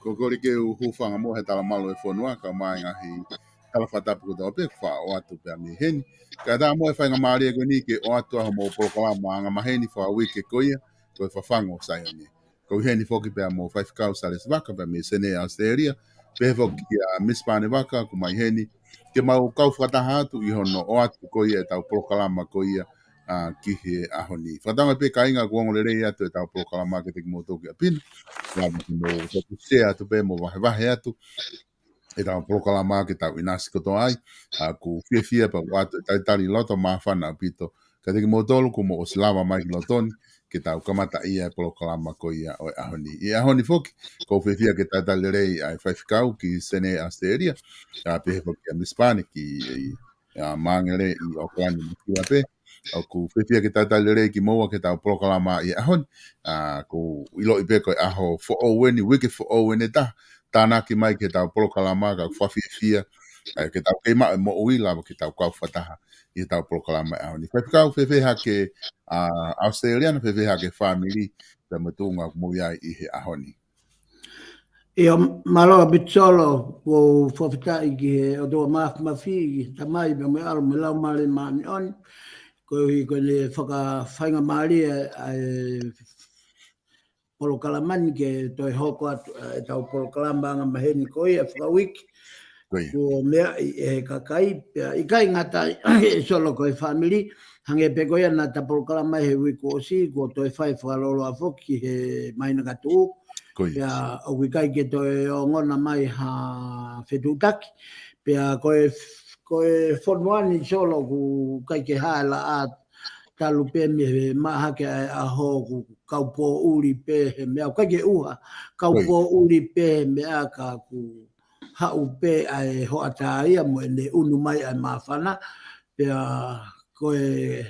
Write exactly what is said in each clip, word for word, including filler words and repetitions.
Ko e kole ke u hūfanga mo e talamalu e fonua, kae ʻumaʻā e ngaahi tala fakatapu kotoa pē, kuo ʻoatu pē mei heni. Kae ʻatā mo e faingamālie ko eni ke ʻoatu ʻa hoʻomou polokalama angamaheni fakauike ko ia, ko e Fafangu ʻo Saione. Ko e heni foki pea mo Faifekau Salesi Vaka pea mei Senē, Australia. Pehē foki kia Miss Pane Vaka, ʻoku mai heni. Ke mau kau fakataha atu ʻi hono ʻoatu ko ia ʻetau polokalama ko ia, ʻa, ki he ʻaho ni. Fakatauange pē kāinga kuo ongo lelei atu ʻetau polokalama kiate kimoutolu ki ʻapi ni. Lava ke mou share atu pē mo vahevahe atu ʻetau polokalama ke tau ʻinasi kotoa ai. ʻA, ʻoku fiefia pea ʻoatu e talitali loto māfana ʻaupito kiate kimoutolu kuo mou ʻosi lava mai ki loto ni, ke tau kamata ʻa e polokalama ko ia ʻo e ʻaho ni. ʻI he ʻaho ni foki, ʻoku ou fiefia ke talitali lelei ʻa e Faifekau ki Senē, Australia, ʻa, pehē foki kia Miss Pane ki, ʻa, Māngere ʻi ʻAokalani, Nuʻu Sila pē. ʻOku ou fiefia ke talitali lelei kimoua ki heʻetau polokalama ʻi he ʻaho ni. ʻA, ʻoku ou ʻiloʻi pē ko e ʻaho foʻou eni, uike foʻou eni ʻe taha, tānaki mai ki heʻetau polokalama, ka ʻoku ou fakafiefia, ʻa, ke tau kei maʻu e moʻui lava ke tau kau fakataha ʻi heʻetau polokalama ʻi he ʻaho ni. Faifekau, fēfē hake, ʻa, Australia, na fēfē hake fāmili, pea mo e tuʻunga ʻoku mou ʻi ai ʻi he ʻaho ni? ʻIo, mālō ʻaupito Solo, ʻoku ou fakafetaʻi ki he ʻOtua Māfimafi, ki he Tamai, pea mo e ʻAlo, mo e Laumālie Māʻoniʻoni, koeʻuhi ko ʻene fakafaingamālie ʻa e polokalama ni ke toe hoko atu, ʻa, ʻetau polokalama angamaheni ko ia fakauike. Ko ia. Kuo meaʻi ʻe he kakai, pea ʻikai ngata ai, ʻe Solo, ko e fāmili, hangē pē ko ia naʻa ta polokalama he uike kuo ʻosi, kuo toe fai fakaloloa foki he māhina ka tuʻu. Ko ia. Pea ʻoku ʻikai ke toe ongona mai ha fetuʻutaki. Pea ko e, ko e fonua ni Solo ʻoku ʻikai ke hā e laʻā talu pē mei he mahaki ʻa e ʻaho, ʻoku kau pōʻuli pē he meʻa, ʻoku ʻikai ke ʻuha, kau Ko ia. pōʻuli pē he meʻa ka ʻoku haʻu pē ʻa e hoʻatā ia mo ʻene ʻunu mai ʻa e māfana, pea ko e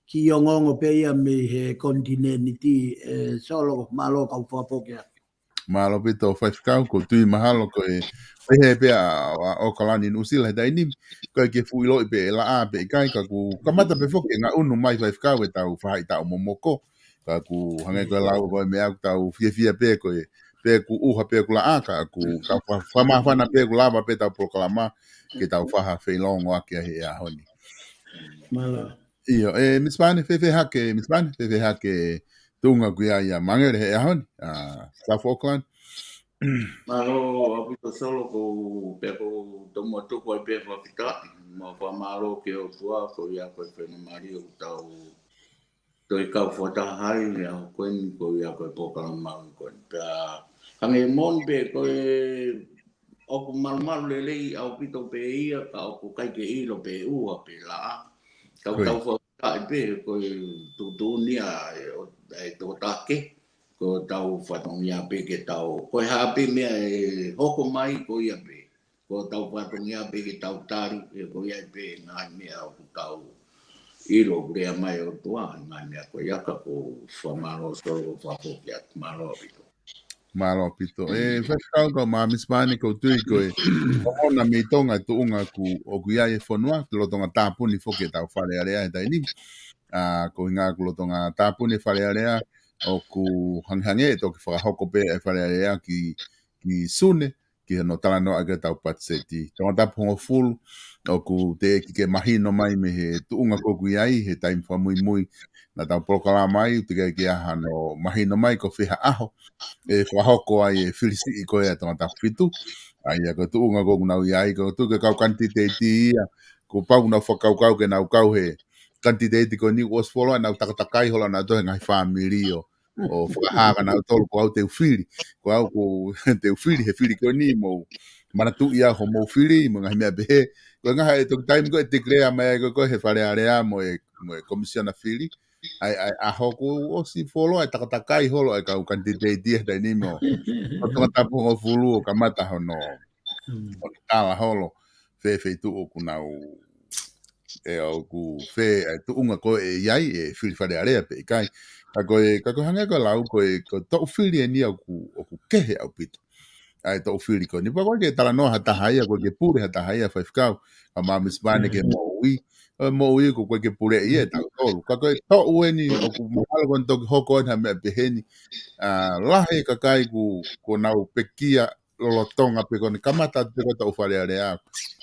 kiʻi ongoongo pē ia mei he konitinēniti, ʻe Solo, mālō kau fakafoki atu. Mālō ʻaupito Faifekau, ʻoku ou tui mahalo ko e pehē pē ʻa, ʻa ʻAokalani Nuʻu Sila he taimi ni, ʻoku ʻikai ke fuʻu ʻiloʻi pe ʻe laʻā pe ʻikai, ka ʻoku kamata pē foki e ngaʻunu mai Faifekau ʻetau faʻahitaʻu momoko. Ka ʻoku hangē ko e lau ko e meʻa ʻoku tau fiefia pē ko e, pe ʻoku ʻuha pe ʻoku laʻā, ka ʻoku tau fa-, fakamāfana pē ʻoku lava pē ʻetau polokalama, ke tau faʻa feʻiloaki ʻaki he ʻaho ni. Mālō. ʻIo, ʻe, Miss Pane, fēfē hake, Miss Pane, fēfē hake tuʻunga ʻoku ʻi ai ʻa Māngere he ʻaho ni, ʻa, South Auckland. Mālō ʻaupito Solo, ʻoku ou, pea ʻoku ou tomuʻa tuku ai pē fakafetaʻi, mo fakamālō ki he ʻOtua, koeʻuhi ko e faingamālie ʻoku tau toe kau fakataha ai he ʻaho ko eni, koeʻuhi ko e polokalama ko eni. Pea hangē moʻoni pē ko e ʻoku malumalu lelei ʻaupito pē ia, ka ʻoku ʻikai ke ʻilo pe ʻuha pe laʻā. Tau Ko ia. tau fakataʻi pē, ko e tuʻutuʻuni ʻa e, ʻo, ʻa e tokotake, ko ʻetau fatongia pē ke tau, ko e hā pē meʻa ʻe hoko mai ko ia pē. Ko ʻetau fatongia pē ke tau tali, ʻe ko ia pē ngaahi meʻa ʻoku tau ʻilo ʻoku lea mai ʻOtua, ngaahi meʻa ko ia ka ʻoku ou fakamālō Solo, fakafoki atu, mālō ʻaupito. Mālō ʻaupito. ʻE, faifekau, kau Mā Misipani, ʻoku ou tui ko e ʻoku ʻohona mei Tonga e tuʻunga ʻoku, ʻoku ʻi ai e fonua, ki lolotonga tāpuni foki ʻetau Fale Alea he taimi ni. ʻA, ko e ʻuhinga ʻoku lolotonga tāpuni e Fale Alea, ʻoku hangehangē ʻe toki fakahoko pē e Fale Alea ki, ki Sune, ki hono talanoaʻaki ʻetau patiseti. Tonga Tapu hongofulu, ʻoku teʻeki ke mahino mai mei he tuʻunga ʻoku ʻi ai, he taimi fakamuimui naʻa tau polokalama ai, ʻoku teʻeki ai ke ʻi ai hano mahino mai ko fē ha ʻaho ʻe fakahoko ai e fili siʻi ko ē ʻa Tonga Tapu fitu. ʻA ia ko e tuʻunga ʻoku nau ʻi ai, ʻoku ou tui ko e kau kanititeiti ia, kuo pau ke nau fakakaukau ke nau kau he kanititeiti ko eni, ʻosi fuoloa ʻenau takatakai holo ʻanautolu he ngaahi fāmili ʻo, ʻo fakahā kia nautolu ko au te u fili. Ko au ʻoku te u fili he fili ko eni, mou manatuʻi au hoʻomou fili, mo e ngaahi meʻa pehē. Ko e ngaahi ʻe toki taimi ko ē ʻe declare mai ai ko ē ko e he Fale Alea mo e, mo e Komisiona Fili. ʻA ia, ʻa ia, ʻa ia ʻoku ʻosi fuoloa e takatakai holo e kau kanititeiti he taimi ni ʻo, ʻo Tonga Tapu hongofulu ʻo kamata hono, Mm. hono tala holo fē feituʻu ʻoku nau, ʻe ʻoku fē, ʻe tuʻunga ko ē ʻe ʻi ai e fili Fale Alea pe ʻikai. Ka ko e, ka ko e hangē ko e lau ko ē, ko e toʻu fili eni ʻoku, ʻoku kehe ʻaupito ʻa e toʻu fili ko eni. Pea ʻoku ʻikai ke talanoa ha taha ia, ʻoku ʻikai ke pule ha taha ia, faifekau, kau Mā Misipani, ki he moʻui. ʻE, moʻui ʻoku ʻikai ke pule ia ʻe tautolu. Ka ko e toʻu eni ʻoku mahalo ko eni toki hoko eni ha meʻa pehē ni. ʻA, lahi e kakai ʻoku, ʻoku nau pekia lolotonga pē ko eni kamata atu pē ko e toʻu Fale Alea.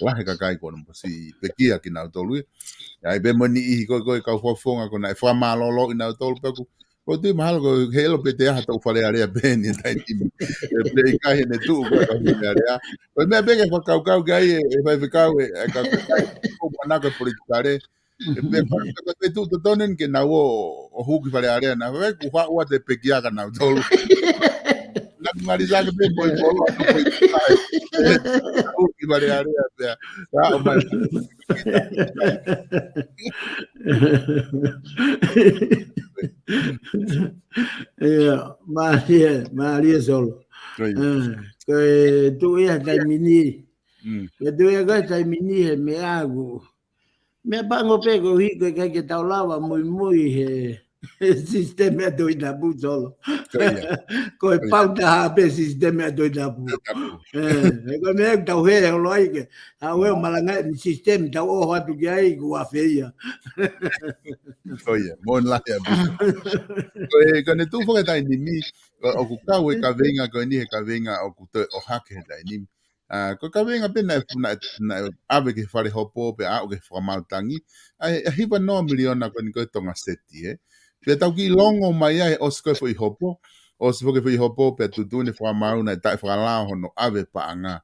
Lahi e kakai ʻoku nau ʻosi pekia kinautolu ia. ʻA ia pē mo e niʻihi ko ē, ko e kau fakafofonga ʻoku nau fakamālōlō kinautolu pē ʻoku, ʻoku ou tui mahalo ko e hē ʻilo pē te ʻi ai ha toʻu Fale Alea pē eni he taimi ni. ʻE, pe ʻikai ʻene tuʻu ko e kau Fale Alea. Ko e meʻa pē ke fakakaukau ki ai e, e faifekau, e, e kau, kau manako e politikale. ʻE, pea ko e, ko e tuʻu totonu eni ke nau ō, ʻo hū ki Fale Alea, naʻa, ʻe, ʻoku faʻu atu e pekia kia nautolu. Naʻa ku ngali sake pē mo e polo, ʻa ko e, ʻe, hū ki Fale Alea, pea, ʻa, ʻo mai. ʻIo, mālie, mālie Solo. Ko ia. ʻE, ko e tuʻu ia taimi ni. Mm. Ko e tuʻu ia ko e taimi ni he meʻa ʻoku meʻa pango pē koeʻuhi ko e ʻikai ke tau lava muimui he, he sisitemi ʻa Tohi Tapu Solo. Ko ia. Ko e Ko ia. Pau taha pē sisitemi ʻa Tohi Tapu. Tohi Tapu. ʻE, ʻe ko e meʻa ʻoku tau hē holo ai ke. ʻA ue Mm. malanga e sisitemi tau ō atu ki ai ʻoku afe ia. Ko ia, mo e lahi ʻaupito. Ko e, ko ʻene tuʻu foki he taimi ni, ʻo, ʻoku kau e kaveinga ko eni he kaveinga ʻoku toe ʻohake he taimi ni. ʻA, ko e kaveinga pē naʻe, naʻe, naʻe ʻave ki he fale hopo pea aʻu ki he fakamaau tangi. ʻA e, ʻa e hiva noa miliona ko eni ko e Tonga seti, ē. Pea tau kiʻi longo mai ai, ʻosi ko e foʻi hopo, ʻosi foki e foʻi hopo, pea tuʻutuʻuni e fakamaau naʻe taʻefakalao hono ʻave paʻanga,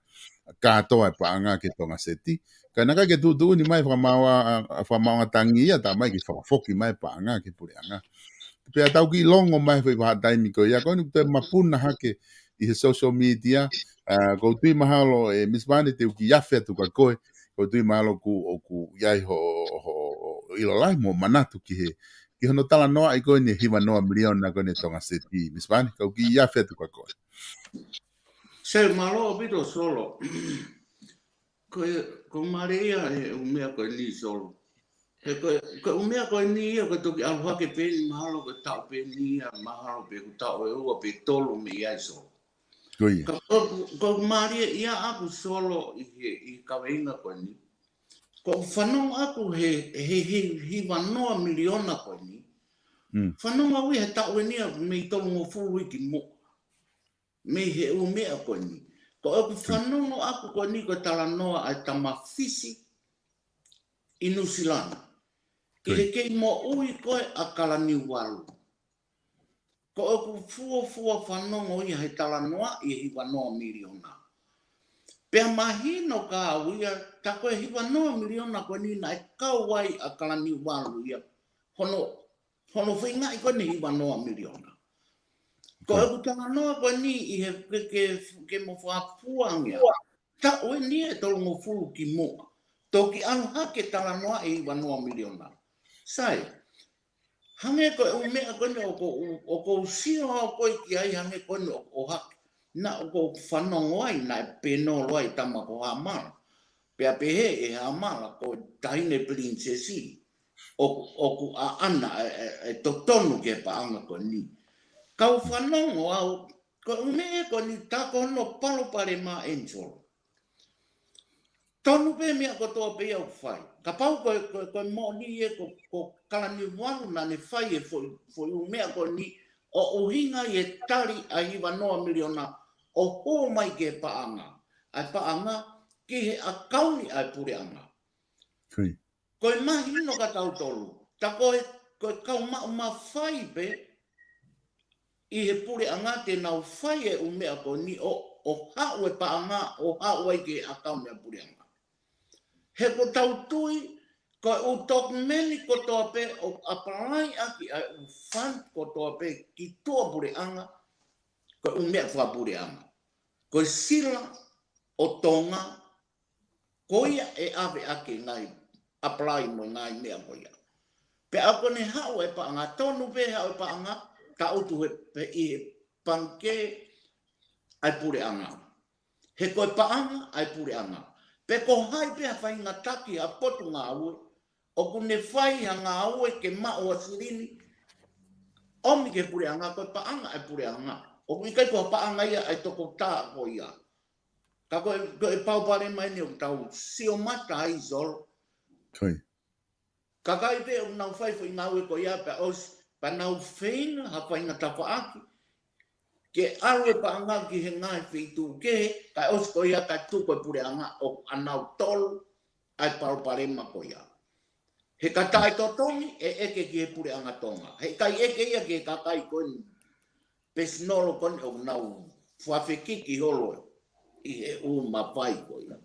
kātoa e paʻanga ki he Tonga seti. Ka naʻe ʻikai ke tuʻutuʻuni mai fakamaau, ʻa, ʻa, fakamaauʻanga tangi ia, tā mai ke fakafoki mai paʻanga ki he puleʻanga. Pea tau kiʻi longo mai he foʻi vahaʻa taimi ko ia, ko eni ʻoku toe mapuna hake ʻi he social media, ʻa, ʻoku ou tui mahalo, ʻe, Misipani te u kiʻi afe atu kia koe, ʻoku ou tui mahalo ʻoku, ʻoku ʻi ai ho, ho, ho ʻilo lahi mo manatu ki he, ki hono talanoaʻi ko eni e hiva noa miliona ko eni Tonga seti, Misipani, ka u kiʻi afe atu kia koe. Sai, mālō ʻaupito Solo. Ko e, ko e mālie ia he ʻū meʻa ko eni Solo. He ko e, ko e ʻū meʻa ko eni ia ko e toki ʻalu hake pē eni mahalo ko e taʻu pē eni ia, mahalo pē ko e taʻu ʻe ua pe tolu mei ai Solo. Ko ia. Ka ko, ko e mālie ia ʻaʻaku Solo ʻi he, ʻi he kaveinga ko eni. Ko e fanongo ʻaʻaku he, he, he, hiva noa miliona ko eni. Mm. Fanongo au ia he taʻu eni ia mei tolungofulu ki muʻa. Mei he ʻū meʻa ko eni. Ko ʻeku fanongo ʻaʻaku ko eni ko e talanoa ʻa e tama Fisi ʻi Nuʻusila ni. ʻI he kei moʻui ko ē ʻa Kalaniuvalu. Ko ʻeku fuofua fanongo ia he talanoaʻi e hiva noa miliona. Pea mahino kia au ia, tā ko e hiva noa miliona ko eni naʻe kau ai ʻa Kalaniuvalu ia. Hono hono feingaʻi ko eni hiva noa miliona. Ko ʻeku talanoa ko eni ʻi he ke, ke, ke mo fakafuangia. Taʻu eni ʻe tolungofulu ki muʻa. Toki ʻalu hake talanoaʻi hiva noa miliona. Sai, hangē ko e ʻū meʻa ko eni ʻoku, ʻoku ou sio au ko ē ki ai hangē ko eni ʻoku ʻohake. Naʻa ʻoku ou fanongo ai, naʻe pēnolo ai tama ko Hamala. Pea pehē ʻe Hamala ko e taʻahine pilinisesi. ʻOku, ʻoku ʻaʻana e, e, e totonu ki he paʻanga ko eni. Kau fanongo au, Ko e ʻū meʻa ko eni tā ko hono palopalema eni Solo. Tonu pē meʻa kotoa pē ia ʻoku fai. Kapau ko e, ko e, ko e moʻoni ē ko, ko Kalaniuvalu naʻa ne fai e foʻi, foʻi ʻū meʻa ko eni ʻo ʻuhinga ʻi he tali ʻa e hiva noa miliona ʻo hū mai ki he paʻanga. ʻA e paʻanga ki he ʻakauni ʻa e puleʻanga. Ko e mahino kia tautolu. Tā ko e, ko e kau maʻu mafai pē ʻi he puleʻanga te nau fai e ʻū meʻa ko eni ʻo, ʻo haʻu e paʻanga, ʻo haʻu ai ki he ʻakauni ʻa e puleʻanga. He ko ʻetau tui, ko e ʻū tokomeni kotoa pē ʻoku ʻapalai ʻaki ʻa e ʻū fund kotoa pē ki tuʻa puleʻanga, ko e ʻū meʻa fakapuleʻanga. Ko e sila ʻo Tonga, ko ia ʻe ʻave ʻaki e ngaahi apply mo e ngaahi meʻa ko ia. Pea ʻa ko ʻene haʻu e paʻanga, tonu pē haʻu e paʻanga, tā ʻoku tuʻu he, pē ʻi he pangikē ʻa e puleʻanga. He ko e paʻanga ʻa e puleʻanga. Pe ko hai pē ha faʻahinga taki ha potungāue, ʻoku ne fai ha ngāue ke maʻu ha silini, ʻomi ki he puleʻanga, ko e paʻanga ʻa e puleʻanga. ʻOku ʻikai ko ha paʻanga ia ʻa e tokotaha ko ia. Ka ko e, ko e palopalema eni ʻoku tau sio mata ai Solo. Kakai pē ʻoku nau fai foʻi ngāue ko ia pea ʻosi, pea nau feinga ha faʻahinga tafaʻaki ke ʻalu e paʻanga ki he ngaahi feituʻu kehe, kae ʻosi ko ia kae tuku e puleʻanga ʻo ʻanautolu ʻa e palopalema ko ia. He ka taʻetotongi ʻe ʻeke ki he puleʻanga Tonga. He ʻikai ʻeke ia ki he kakai ko eni. Pēsinolo ko eni ʻoku nau fakafekiki holo ʻi he ʻū mafai ko ia.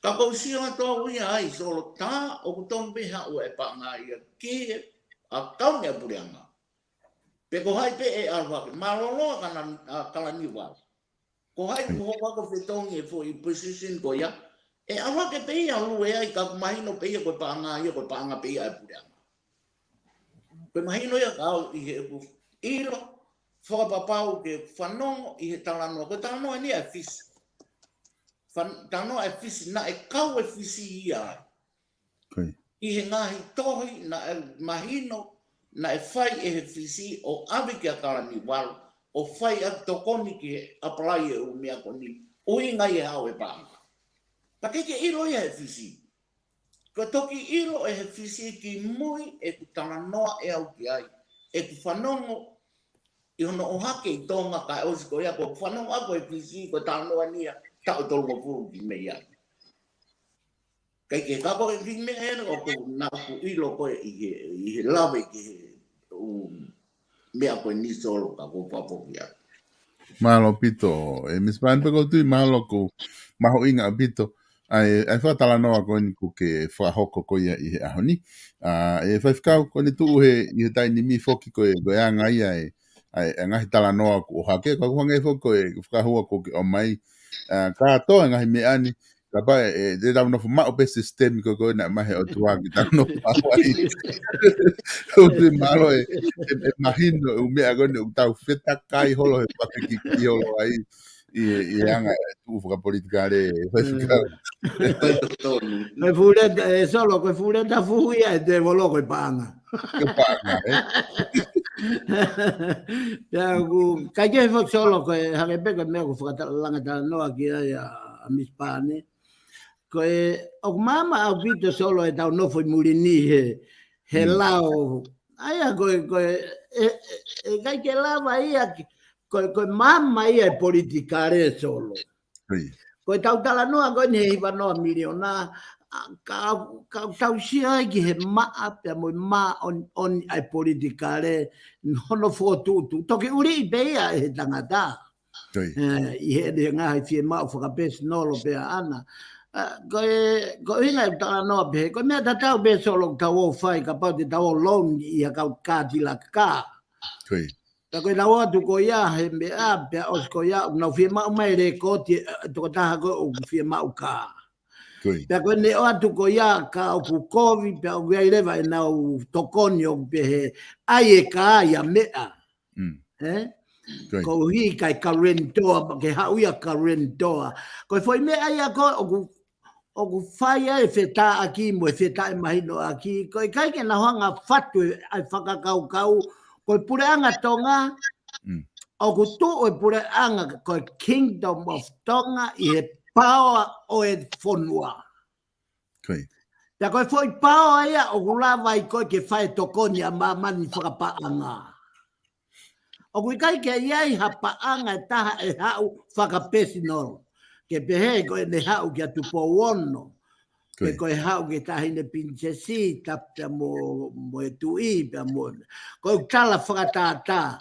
Ka ʻoku ou sio atu au ia ai Solo tā ʻoku tonu pē haʻu e paʻanga ia ki he ʻakauni ʻa e puleʻanga. Pe ko hai pē ʻe ʻalu hake, mālōlō ʻa Kana-, ʻa Kalaniuvalu. Ko hai ʻoku hoko ʻo fetongi e foʻi position ko ia, ʻe ʻalu hake pē ia ʻo lue ai ka ʻoku mahino pē ia ko e paʻanga ia, ko e paʻanga pē ia ʻa e puleʻanga. Ko e mahino ia kiate au ʻi heʻeku ʻilo, fakapapau ke fanongo ʻi he talanoa, ko e talanoa eni ʻa e Fisi. Fan-, talanoa ʻa e Fisi, naʻe kau e Fisi ia ai. ʻI he ngaahi tohi naʻe mahino, naʻe fai ʻe he Fisi ʻo ʻave kia Kalaniuvalu, ʻo fai ʻaki tokoni ki he apply e ʻū meʻa ko eni, ʻuhinga ʻi he haʻu e paʻanga. Pea ʻikai ke ʻilo ia ʻe he Fisi. Ko e toki ʻilo ʻe he Fisi kimui ʻeku talanoa ʻe au ki ai, ʻeku fanongo ʻi hono ʻohake ʻi Tonga kae ʻosi ko ia ko e fanongo ʻaʻaku ʻe he Fisi ko e talanoa eni ia taʻu tolungofulu ki mei ai. Kae kehe ka ko e kiʻi meʻa eni ʻoku ou ʻilo ko e ʻi he, ʻi he lave ki he ʻū meʻa ko eni Solo ka ʻoku ou fakafoki atu. Mālō ʻaupito, ē, Misa Pane, pea ʻoku ou tui mahalo ʻoku mahuʻinga ʻaupito ʻa e, ʻa e fakatalanoa ko eni ʻoku ke fakahoko ko ia ʻi he ʻaho ni. ʻA, ē, Faifekau, ko ʻene tuʻu he, ʻi he taimi ni foki ko e, ko e anga ia ē, ʻa e, ʻa e ngaahi talanoa ʻoku ʻohake, ko e anga ia foki ko e fakahua ʻoku ke ʻomai, ʻa, kātoa e ngaahi meʻa ni, kapau ʻe, ʻe, te tau nofo maʻu pē he sisitemi ko ē naʻe ʻomai ʻe he ʻOtua ke tau nofo maʻu ai. ʻOku ou tui mahalo ē, ʻe, ʻe mahino e ʻū meʻa ko eni ʻoku tau fetakai holo he fakafekiki holo ai ʻi, ʻi he anga e tuʻu fakapolitikale, Faifekau. Ko e fuʻu leta, ē, Solo, ko e fuʻu leta fuhu ia ʻa e tēvolo ko e paʻanga. Ko e paʻanga, ē? Pea ʻoku, ʻikai ke foki Solo, ko e hangē pē ko e meʻa ʻoku fakatalanga talanoa ki ai ʻa, ʻa Misa Pane. Ko e, ʻoku maama ʻaupito Solo ʻetau nofo ʻi muli ni he, he lao. ʻA ia ko e, ko e, ʻe, ʻe, ʻe ʻikai ke lava ia ki, ko e, ko e maama ia e politikale Solo. Ko ʻetau talanoa ko eni he hiva noa miliona, ʻa, ka, ka tau sio ai ki he maʻa pea mo e māʻoniʻoni ʻa e politikale, hono fokotuʻutuʻu. Toki ʻuliʻi pē ia ʻe he tangata. ʻI he, ʻi he ngaahi fiemaʻu fakapēsinolo pē ʻaʻana. ʻA, ko e, ko e ʻuhinga ʻeku talanoa pē, ko e meʻa tatau pē Solo ʻoku tau ō ʻo fai kapau te tau ō ʻo loan ʻi ha kau kātilaka. Pea ko ʻetau ō atu ko ia he meʻa, pea ʻosi ko ia, ʻoku nau fiemaʻu mai e lēkooti, ʻe, tokotaha ko ē ʻoku fiemaʻu kā. Pea ko ʻene ō atu ko ia ka ʻoku kovi, pea ʻoku ʻi ai leva ʻenau tokoni ʻoku pehē, ʻai e kā ia meʻa. Ē? Koeʻuhi kae guarantor, ke haʻu ia guarantor. Ko e foʻi meʻa ia ko ē ʻoku, ʻoku fai ai e fetāʻaki mo e fetaʻemahinoʻaki. Ko e ʻikai ke nau hanga fatu e, ʻa e fakakaukau. Ko e puleʻanga Tonga, ʻoku tuʻu e puleʻanga ko e Kingdom of Tonga ʻi he paoa ʻo e fonua. Ko ia. Pea ko e foʻi paoa ia ʻoku lava ai ko ē ke fai tokoni ʻa māmani fakapaʻanga. ʻOku ʻikai ke ʻi ai ha paʻanga ʻe taha ʻe haʻu fakapesinolo. Ke pehē ko ʻene haʻu kia Tupou Ono. Ko ia. Pe ko e haʻu ki he Taʻahine Pilinisesi, tapu pea mo, mo e tuʻi, pea mo. Ko e tala fakatātā.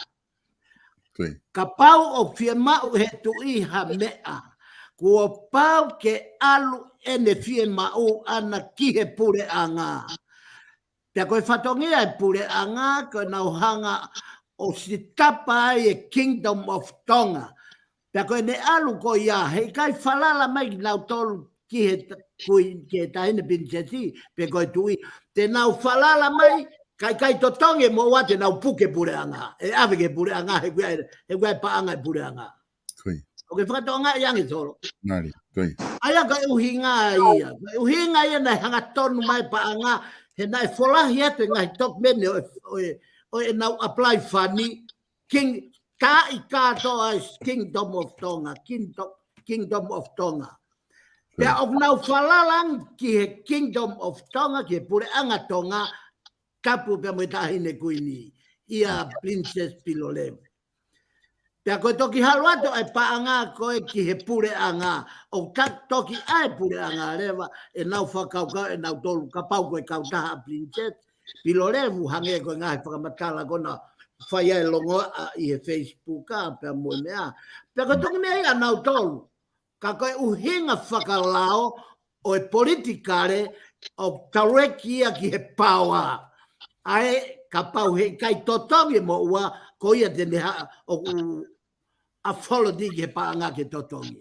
Ko ia. Kapau ʻoku fiemaʻu he tuʻi ha meʻa, kuo pau ke ʻalu ʻene fiemaʻu ʻana ki he puleʻanga. Pea ko e fatongia e puleʻanga, ko ʻenau hanga ʻo sitapa ai e Kingdom of Tonga. Pea ko ʻene ʻalu ko ia, heʻikai falala mai kinautolu ki he ta-, kui, ki he Taʻahine Pilinisesi, pe ko e tuʻi. Te nau falala mai, kae ʻikai totongi e moʻua te nau puke puleʻanga. ʻE ʻave ki he puleʻanga, he ʻoku ʻi ai, he ʻoku ʻi ai paʻanga e puleʻanga. Ko ia. ʻOku ke fakatokangaʻi ange Solo. Ngali, ko ia. ʻA ia ko e ʻuhinga ia. Ko e ʻuhinga ia naʻe hangatonu mai paʻanga, he naʻe folahi atu e ngaahi tokomeni ʻo, ʻo, ʻo ʻenau apply fund, King, taʻi kātoa ai Kingdom of Tonga, Kingdom, Kingdom of Tonga. Pea ʻoku nau falala ange ki he Kingdom of Tonga, ki he puleʻanga Tonga, tapu pea mo e Taʻahine Kuini, ʻia Princess Pilolevu. Pea ko e toki halu atu e paʻanga ko ē ki he puleʻanga, ʻo ta-, toki ʻai puleʻanga leva, ʻenau fakakaukau ʻenautolu, kapau ko e kautaha Princess Pilolevu, hangē ko e ngaahi fakamatala ko ena fai ai e longoaʻa ʻi he Facebook ʻa, pea mo e meʻa. Pea ko e toki meʻa ia ʻanautolu. Ka ko e ʻuhinga fakalao ʻo e politikale ʻoku tauʻeki ia ki he paoa. ʻA e kapau heʻikai totongi e moʻua, ko ia te ne ha-, ʻoku ʻafoloti ki he paʻanga ke totongi.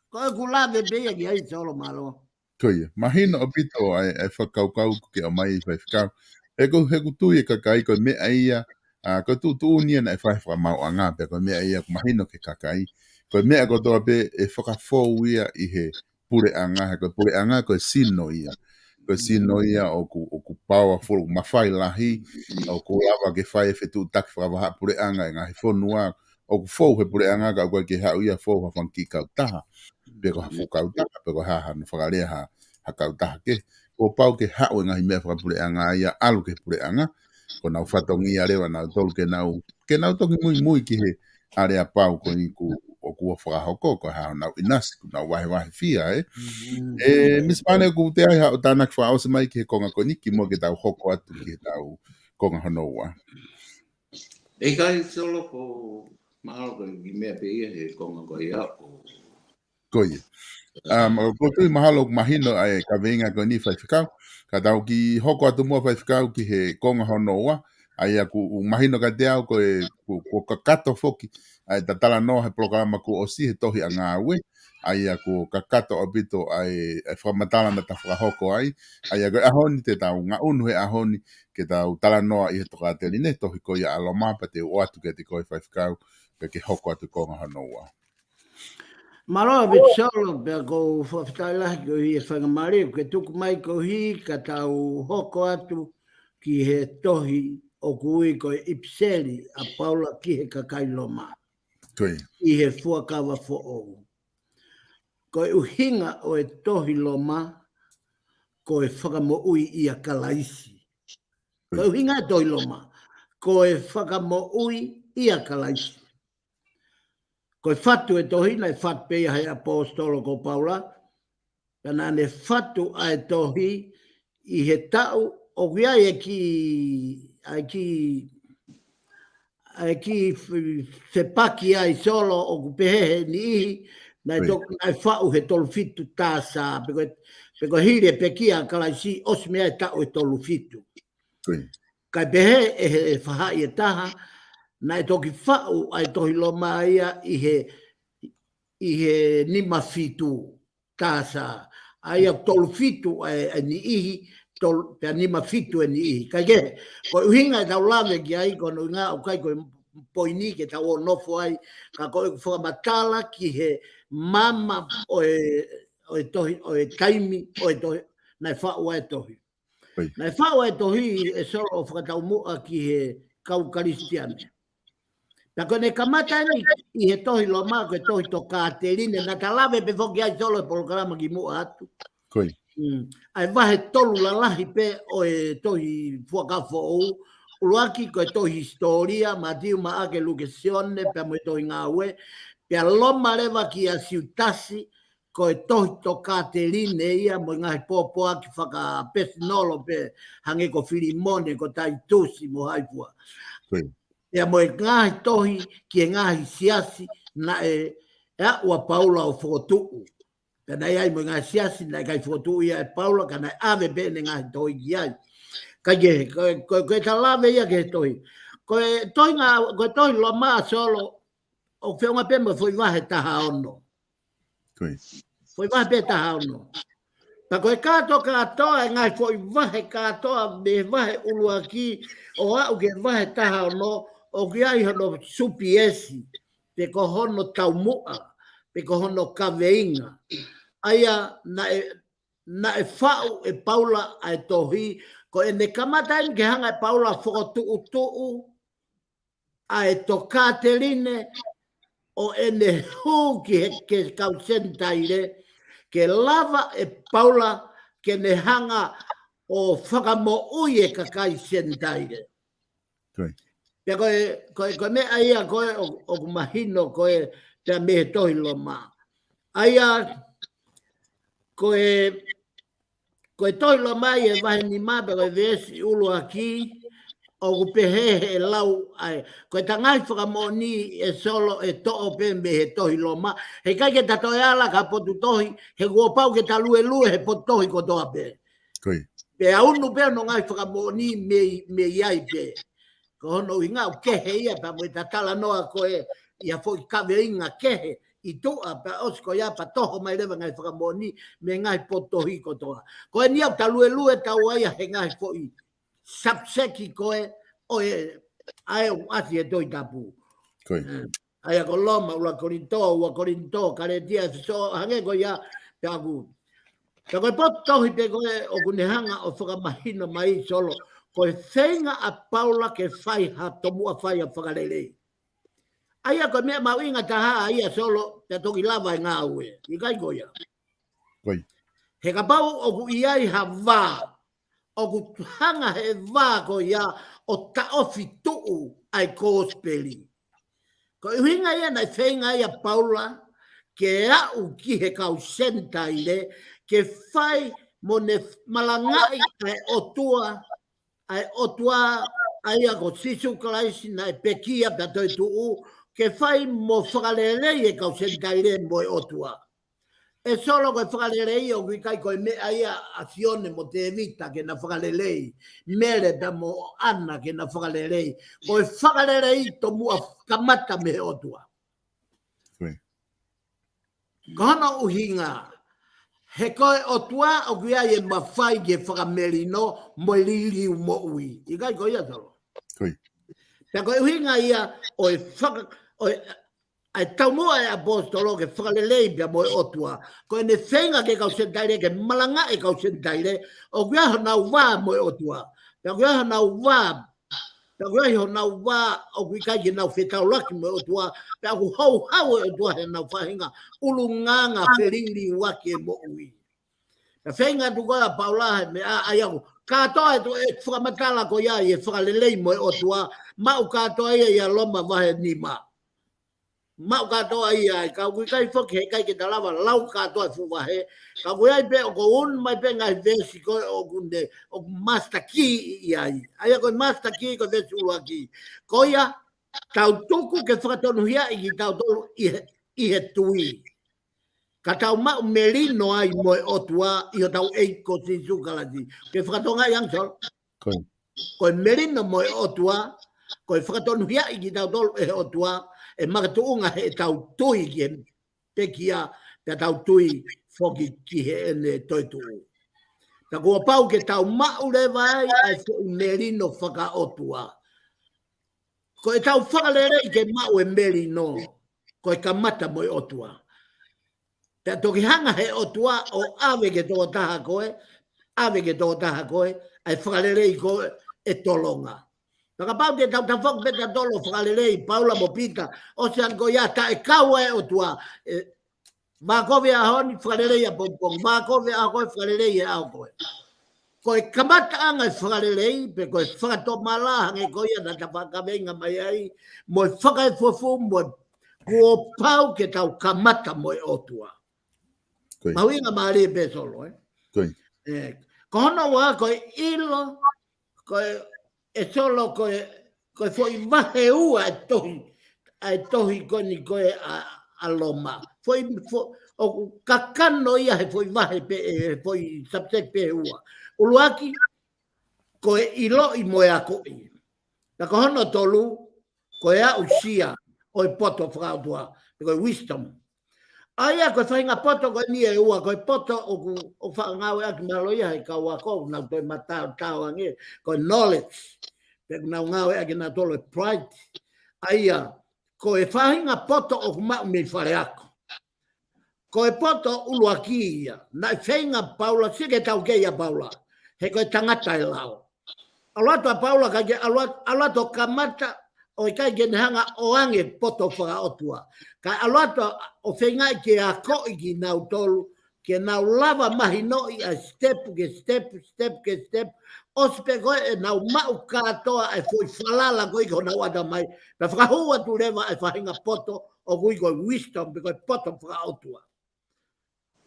Ko ʻeku lave pē ia ki ai Solo, mālō. Ko ia. Mahino ʻaupito ʻa e, ʻa e fakakaukau ʻoku ke ʻomai Faifekau. He ʻoku, he ʻoku tui e kakai ko e meʻa ia, ʻa, ko e tuʻutuʻuni ia naʻe fai fakamaauʻanga, pea ko e meʻa ia ʻoku mahino ki he kakai. Ko e meʻa kotoa pē ʻe fakafou ia ʻi he puleʻanga, he ko e puleʻanga ko e sino ia. Ko e sino ia ʻoku, ʻoku powerful, ʻoku mafai lahi, ʻoku lava ke fai e fetuʻutaki fakavahaʻapuleʻanga e ngaahi fonua, ʻoku fou he puleʻanga ka ʻoku ʻikai ke haʻu ia fou ha fanga kiʻi kautaha. Pe ko ha fuʻu kautaha, pe ko ha, ha, naʻa fakalea ha, ha kautaha kehe. Kuo pau ke haʻu e ngaahi meʻa fakapuleʻanga ia ʻalu ki he puleʻanga. Ko ʻenau fatongia leva ʻanautolu ke nau, ke nau toki muimui ki he aleapau ko eni ʻoku, ʻoku fakahoko, ko e hā honau ʻinasi, ʻoku nau vahevahe fia, ē. Mm. ʻE, Misi Pane, ʻoku toe ʻi ai haʻo tānaki fakaʻosi mai ki he konga ko eni kimuʻa ke tau hoko atu ki heʻetau konga hono ua? ʻIkai Solo, ko mahalo ko e kiʻi meʻa pē ia he konga ko ia ʻo. Ko ia. Um, ʻoku ou tui mahalo ʻoku mahino ʻa e kaveinga ko eni Faifekau. Ka tau kiʻi hoko atu muʻa Faifekau ki he konga hono ua. ʻA ia ʻoku mahino kiate au ko e, ʻoku, ʻoku kakato foki ʻa e talanoa he polokalama kuo ʻosi he tohi ʻa Ngāue. ʻA ia ʻoku kakato ʻaupito ʻa e, ʻa e fakamatala naʻa ta fakahoko ai. ʻA ia ko e ʻaho ni te tau ngaʻunu he ʻaho ni ke tau talanoa ʻi he tokāteline tohi ko ia ʻa Loma, pea te u ʻoatu kiate koe Faifekau, pea ke hoko atu konga hono ua. Mālō ʻaupito Solo, pea ʻoku ou fakafetaʻi lahi koeʻuhi e faingamālie ʻoku ke tuku mai koeʻuhi ka tau hoko atu ki he tohi ʻoku ui ko e ʻIpiseli ʻa Paula ki he kakai Loma. Ko ia. ʻI he Fuakava Foʻou. Ko e ʻuhinga ʻo e tohi Loma, ko e fakamoʻui ʻia Kalaisi. Ko e ʻuhinga e tohi Loma, ko e fakamoʻui ʻia Kalaisi. Ko e fatu e tohi, naʻe fatu pē ia he ʻaposetolo ko Paula, pea naʻa ne fatu ʻa e tohi ʻi he taʻu, ʻoku ʻi ai e kiʻi, ʻa e kiʻi, ʻa e kiʻi fe-, fepaki ai Solo ʻoku pehē he niʻihi, naʻe Ko ia. tok-, naʻe faʻu he tolu fitu T S A, pe ko e, pe ko e hili e pekia ʻa Kalaisi ʻosi mei ai e taʻu ʻe tolu fitu. Ko ia. Kae pehē ʻe he, ʻe he faʻahi ʻe taha, naʻe toki faʻu ʻa e tohi Loma ia ʻi he, ʻi he nima fitu T S A. ʻA ia tolu fitu ʻa e, ʻa e niʻihi, tolu, pea nima fitu e niʻihi. Kae kehe, ko e ʻuhinga ʻetau lave ki ai, ko hono ʻuhinga ʻoku ʻikai ko e poini ke tau ō ʻo nofo ai, ka ko e fakamatala ki he maama ʻo e, ʻo e tohi, ʻo e taimi, ʻo e tohi, naʻe faʻu ai e tohi. Ko ia. Naʻe faʻu ai e tohi ʻe Solo ʻo fakataumuʻa ki he kau Kalisitiane. Pea ko ʻene kamata eni ʻi he tohi Loma, ko e tohi Tokāteline, naʻa ta lave pē foki ai Solo he polokalama kimuʻa atu. Ko ia. Mm. ʻA e vahe tolu lalahi pē ʻo e tohi Fuakava Foʻou, ʻuluaki ko e tohi hisitōlia, Mātiu, Maʻake, Luke, Sione, pea mo e tohi Ngāue, pea Loma leva kia Siutasi, ko e tohi Tokāteline ia mo e ngaahi pōpoaki fakapesinolo pē hangē ko Filimone, ko Taitusi mo hai fua. Ko ia. Pea mo e ngaahi tohi ki he ngaahi siasi naʻe, ʻe aʻu ʻa Paula ʻo fokotuʻu. Pea naʻe ʻi ai mo e ngaahi siasi naʻe ʻikai fokotuʻu ia ʻe Paula, ka naʻe ʻave pē ʻene ngaahi tohi ki ai. Ka ke, ko, ko, ko e ta lave ia ki he tohi. Ko e tohi Ngā-, ko e tohi Loma, Solo, ʻoku feʻunga pē mo e foʻi vahe taha ono. Ko ia. Foʻi vahe pē taha ono. Pea ko e kātokātoa e ngaahi foʻi vahe kātoa mei he vahe ʻuluaki ʻo aʻu ki he vahe taha ono, ʻoku ʻi ai hono supiesi, pe ko hono taumuʻa, pe ko hono kaveinga. ʻA ia naʻe, naʻe faʻu ʻe Paula ʻa e tohi, ko ʻene kamata eni ke hanga ʻe Paula ʻo fokotuʻutuʻu ʻa e Tokāteline ʻo ʻene hū ki he, ki he kau Senitaile, ke lava ʻe Paula ke ne hanga ʻo fakamoʻui e kakai Senitaile. Ko ia. Pea ko e, ko e, ko e meʻa ia ko ē ʻo, ʻoku mahino ko ē pea mei he tohi Loma. ʻA ia, ko e, ko e tohi Loma ʻi he vahe nima pea ko e veesi ʻuluaki, ʻoku pehē he lau ai. Ko e ta ngaahi fakamoʻoni ē Solo ʻe toʻo pē mei he tohi Loma. Heʻikai ke ta toe ala ki ha potu tohi, he kuo pau ke ta luelue he potu tohi kotoa pē. Ko ia. Pea unu pē hono ngaahi fakamoʻoni mei, mei ai pē. Ko hono ʻuhinga ʻoku kehe ia pea mo e ta talanoa ko ē ʻi ha foʻi kaveinga kehe ʻi tuʻa pea ʻosi ko ia pea toho mai leva ngaahi fakamoʻoni mei he ngaahi potu tohi kotoa. Ko eni ʻoku ta luelue taua ia he ngaahi foʻi subject ko ē ʻo e, ʻa e ʻoku ʻasi he Tohi Tapu. Ko ia. ʻA ia ko Loma, ʻuluaki Kolinitō, ua Kolinitō, Kalētia, ʻEfesō, hangē ko ia, pea ʻoku. Pea ko e potu tohi pē ko ē ʻoku ne hanga ʻo fakamahino mai Solo, ko e feinga ʻa Paula ke fai ha tomuʻa fai ha fakalelei. ʻA ia ko e meʻa mahuʻinga taha ia Solo, pea toki lava e Ngāue. ʻIkai ko ia. Ko ia. He kapau ʻoku ʻi ai ha vā, ʻoku hanga he vā ko ia ʻo taʻofi tuʻu ʻa e kosipeli. Ko e ʻuhinga ia naʻe feinga ai ʻa Paula ke aʻu ki he kau Senitaile, ke fai mo ne malangaʻi ʻa e ʻOtua, ʻa e ʻOtua, ʻa ia ko Sīsū Kalaisi naʻe pekia pea toetuʻu, ke fai mo fakalelei e kau Senitaile mo e ʻOtua. ʻE Solo, ko e fakalelei ʻoku ʻikai ko e meʻa ia ʻa Sione mo Tēvita ke na fakalelei, Mele pea mo ʻAna ke na fakalelei. Ko e fakalelei tomuʻa kamata mei he ʻOtua. Ko ia. Ko hono ʻuhinga, he ko e ʻOtua ʻoku ʻi ai e mafai ke fakamelino mo e liliu moʻui. ʻIkai ko ia Solo. Ko ia. Pea ko e ʻuhinga ia ʻo e faka-, ʻo e ʻa e taumuʻa e ʻaposetolo ke fakalelei pea mo e ʻOtua. Ko ʻene feinga ki he kau Senitaile ke malangaʻi e kau Senitaile, ʻoku ʻi ai honau vā mo e ʻOtua. Pea ʻoku ʻi ai honau vā, pea ʻoku ʻi ai honau vā, ʻoku ʻikai ke nau fetaulaki mo e ʻOtua, pea ʻoku houhau e ʻOtua heʻenau faʻahinga ʻulungaanga feliliuaki e moʻui. Pea feinga atu ko ē ʻa Paula he meʻa ʻa ia ʻoku kātoa e tuʻu e fakamatala ko ia ʻi he fakalelei mo e ʻOtua, maʻu kātoa ia ʻia Loma vahe nima. Maʻu kātoa ia ai, ka ʻoku ʻikai foki heʻikai ke ta lava lau kātoa e fuʻu vahe. Ka ʻoku ʻi ai pē ʻoku unu mai pē ngaahi veesi ko ē ʻoku ne, ʻoku master key ʻi ai. ʻA ia ko e master key ko e veesi ʻuluaki. Ko ia, tau tuku ke fakatonuhiaʻi kitautolu ʻi he, ʻi he tui. Ka tau maʻu melino ai mo e ʻOtua ʻi hotau ʻEiki ko Sīsū Kalaisi. Ke fakatokangaʻi ange Solo. Ko ia. Ko e melino mo e ʻOtua, ko e fakatonuhiaʻi kitautolu ʻe he ʻOtua, ʻe makatuʻunga heʻetau tui ki he pekia, pea tau tui foki ki heʻene toetuʻu. Pea kuo pau ke tau maʻu leva ai ʻa e foʻi melino fakaʻotua. Ko ʻetau fakalelei ke maʻu e melino, ko e kamata mo e ʻOtua. Pea toki hanga he ʻOtua ʻo ʻave ki he tokotaha ko ē, ʻave ki he tokotaha ko ē, ʻa e fakalelei ko ē ʻe tolonga. Pea kapau te tau tafoki pē tautolu ʻo fakalelei, Paula mo Pita, ʻosi ange ko ia taʻe kau ʻa e ʻOtua, ē, vā kovi ʻaho ni fakalelei ʻapongipongi, vā kovi ʻaho ko ē fakalelei ʻaho ko ē. Ko e kamataʻanga e fakalelei, pe ko e fakatomala hangē ko ia naʻa ta fakakaveinga mai ai, mo e fakaefuefu, mo e kuo pau ke tau kamata mo e ʻOtua. Ko ia. Mahuʻinga mālie pē Solo, ē? Ko ia. Ē, ko hono ua, ko e ʻilo, ko e, ʻe Solo, ko e, ko e foʻi vahe ua e tohi, ʻa e tohi ko eni ko ē ʻa, ʻa Loma. Foʻi, fo-, ʻoku kakano ia he foʻi vahe pē, he foʻi subject pē ʻe ua. ʻUluaki, ko e ʻiloʻi mo e akoʻi. Pea ko hono tolu, ko e aʻusia ʻo e poto fakaʻotua, pe ko e wisdom. ʻA ia ko e faʻahinga poto ko eni ʻe ua, ko e poto ʻoku, ʻoku faʻa ngāueʻaki mahalo ia he kau ako, ʻoku nau toe mataotao ange, ko e knowledge, pe ʻoku nau ngāueʻaki nautolu e pride. ʻA ia, ko e faʻahinga poto ʻoku maʻu mei faleako. Ko e poto ʻuluaki ia, naʻe feinga Paula, sio ki he taukei ʻa Paula, he ko e tangata e lao. ʻAlu atu ʻa Paula kae ke ʻalu atu, ʻalu atu ʻo kamata, ʻo ʻikai ke ne hanga ʻo ʻoange poto fakaʻotua. Kae ʻalu atu ʻo feingaʻi ke akoʻi kinautolu, ke nau lava mahinoʻi ʻa e step ke step, step ke step, ʻosi pē ko ē ʻenau maʻu kātoa e foʻi falala ko ē ki honau ʻatamai, pea fakahū atu leva e faʻahinga poto, ʻoku ui ko e wisdom, pe ko e poto fakaʻotua.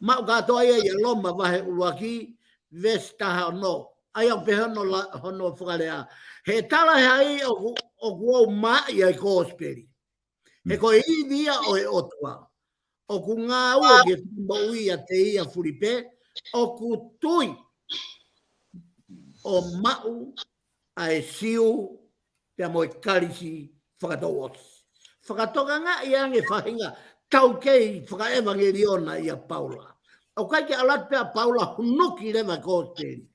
Maʻu kātoa ia ʻia Loma vahe ʻuluaki, veesi taha ono. ʻA ia ʻoku pehē hono la-, hono fakalea. He talaʻehai ʻoku, ʻoku ou maʻi ʻa e kosipeli. He ko e ivi ia ʻo e ʻOtua. ʻOku ngāue ke fakamoʻui ʻiate ia fulipē, ʻoku tui ʻo maʻu ʻa e Siu, pea mo e Kalisi fakatouʻosi. Fakatokangaʻi ange faʻahinga taukei fakaʻevangeliona ʻia Paula. ʻOku ʻikai ke ʻalu atu pē ʻa Paula hunuki leva e kosipeli.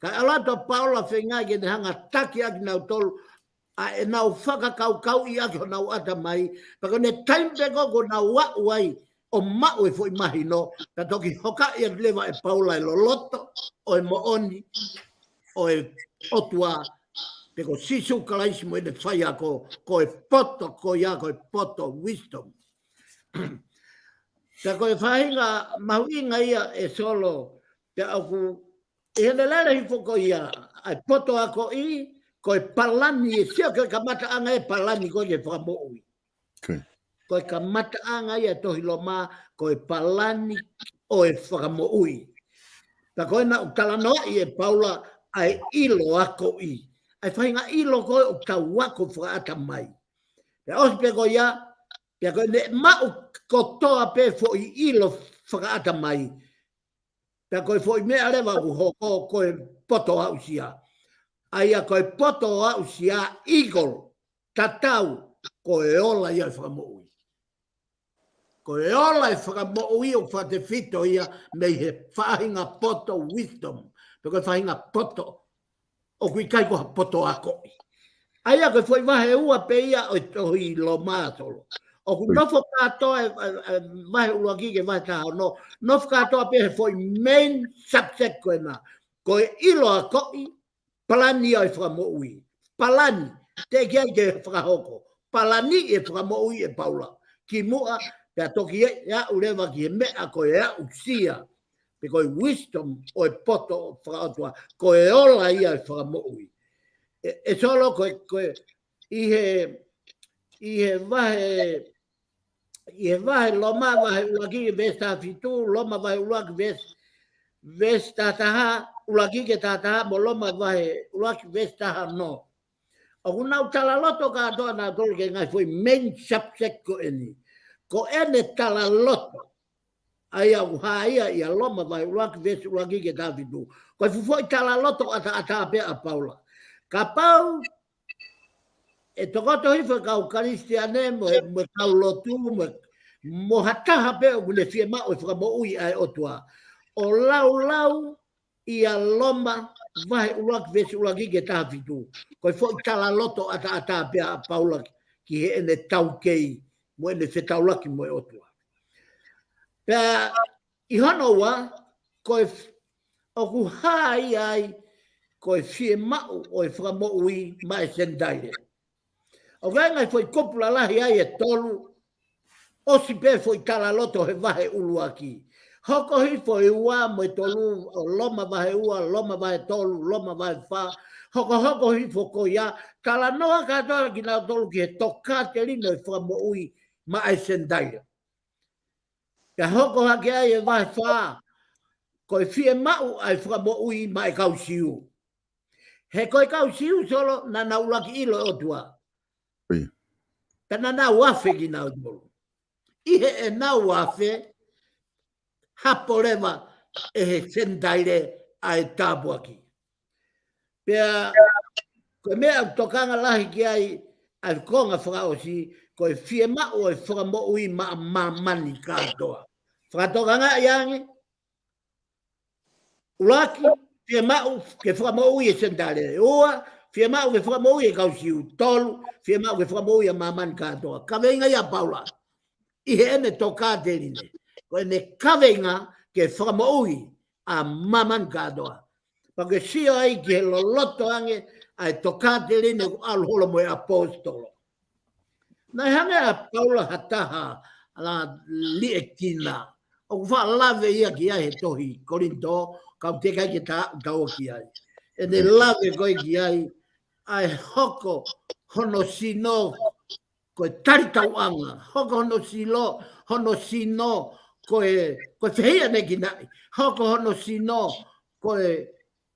Kae ʻalu atu ʻa Paula feingaʻi ke ne hanga taki ʻaki kinautolu ʻa ʻenau fakakaukauʻi ʻaki honau ʻatamai, pea ko e taimi pē ko ē ʻoku nau aʻu ai ʻo maʻu e foʻi mahino, pea toki hokaʻi atu leva ʻe Paula e loloto ʻo e moʻoni ʻo e ʻOtua, pe ko Sīsū Kalaisi mo ʻene faiako, ko e poto ko ia, ko e poto wisdom. Pea ko e faʻahinga mahuʻinga ia ʻe Solo, pea ʻoku ʻi heʻene lele hifo ko ia, ʻa e poto akoʻi, ko e palani, ʻe sio ko e kamataʻanga e palani ko ē ke fakamoʻui. Ko ia. Ko e kamataʻanga ia e tohi Loma, ko e palani ʻo e fakamoʻui. Pea ko ena ʻoku talanoaʻi ʻe Paula ʻa e ʻilo akoʻi. ʻA e faʻahinga ʻilo ko ē ʻoku tau ako fakaʻatamai. Pea ʻosi pē ko ia, pea ko ʻene maʻu kotoa pē foʻi ʻilo fakaʻatamai. Pea ko e foʻi meʻa leva ʻoku hoko ko e poto aʻusia. ʻA ia ko e poto aʻusia, eagle, tatau, ko e ola ia e fakamoʻui. Ko e ola e fakamoʻui ʻoku fakatefito ia mei he faʻahinga poto wisdom. Pe ko e faʻahinga poto ʻoku ʻikai ko ha poto akoʻi. ʻA ia ko e foʻi vahe ua pē ia ʻo e tohi Loma Solo. ʻOku nofo kātoa e, e, e vahe ʻuluaki ki he vahe taha ono. Nofo kātoa pē he foʻi main subject ko ena. Ko e ʻilo akoʻi, palani ia e fakamoʻui. Palani, teʻeki ai ke fakahoko. Palani e fakamoʻui ʻe Paula. Kimuʻa, pea toki ʻe aʻu leva ki he meʻa ko e aʻusia. Pe ko e wisdom ʻo e poto fakaʻotua, ko e ola ia e fakamoʻui. ʻE, ʻe Solo ko e, ko e, ʻi he, ʻi he vahe, ʻi he vahe Loma vahe ʻuluaki veesi taha fitu, Loma vahe ʻuluaki veesi, veesi taha taha, ʻuluaki ki he taha taha, mo Loma vahe ʻuluaki veesi taha ono. ʻOku nau talaloto kātoa nautolu ki he ngaahi foʻi main subject ko eni. Ko ʻene talaloto. ʻA ia ʻoku hā ia ʻia Loma vahe ʻuluaki veesi ʻuluaki ki he taha fitu. Ko e fuʻu foʻi talaloto ʻataʻatā pē ʻa Paula. Kapau ʻe tokoto hifo e kau Kalisitiane mo, mo e kau lotu mo, mo ha taha pē ʻoku ne fiemaʻu e fakamoʻui ʻa e ʻOtua. ʻO laulau ʻia Loma vahe ʻuluaki veesi ʻuluaki ki he taha fitu. Ko e foʻi talaloto ʻataʻatā pē ʻa Paula ki heʻene taukei mo ʻene fetaulaki mo e ʻOtua. Pea ʻi hono ua, ko e f-, ʻoku hā ia ai, ko e fiemaʻu ʻo e fakamoʻui maʻa e Senitaile. ʻOku ʻi ai e ngaahi foʻi kupu lalahi ai ʻe tolu, ʻosi pē foʻi talaloto he vahe ʻuluaki. Hoko hifo e ua mo e tolu, ʻo Loma vahe ua, Loma vahe tolu, Loma vahe fā, hokohoko hifo ko ia, talanoa kātoa kinautolu ki he tokāteline ʻo e fakamoʻui maʻa e Senitaile. Pea hoko hake ai e vahe fā, ko e fiemaʻu ʻa e fakamoʻui maʻa e kau Siu. He ko e kau Siu, Solo, naʻa nau ʻuluaki ʻilo e ʻOtua. ʻIo. Pea naʻa nau afe kinautolu. ʻI heʻenau afe, hapo leva ʻe he Senitaile ʻa e tāpuaki. Pea ko e meʻa ʻoku tokanga lahi ki ai ʻa e konga fakaʻosi, ko e fiemaʻu ʻo e fakamoʻui maʻa māmani kātoa. Fakatokangaʻi ange, ʻuluaki, fiemaʻu ke fakamoʻui e Senitaile. Ua, fiemaʻu ke fakamoʻui e kau Siu. Tolu, fiemaʻu ke fakamoʻui ʻa māmani kātoa. Kaveinga ia ʻa Paula ʻi heʻene tokāteline. Ko ʻene kaveinga ke fakamoʻui ʻa māmani kātoa. Pea ke sio ai ki he loloto ange ʻa e tokāteline ʻoku ʻalu holo mo e ʻaposetolo. Naʻe hanga ʻe Paula ha taha ʻa e liʻekina. ʻOku faʻa lave ia ki ai he tohi Kolinitō, ka ʻoku teʻeki ai ke ta, tau ki ai. ʻEne lave ko ē ki ai, ʻa e hoko hono sino ko e talitauʻanga, hoko hono silo, hono sino ko e, ko e fehiʻanekinaʻi, hoko hono sino ko e,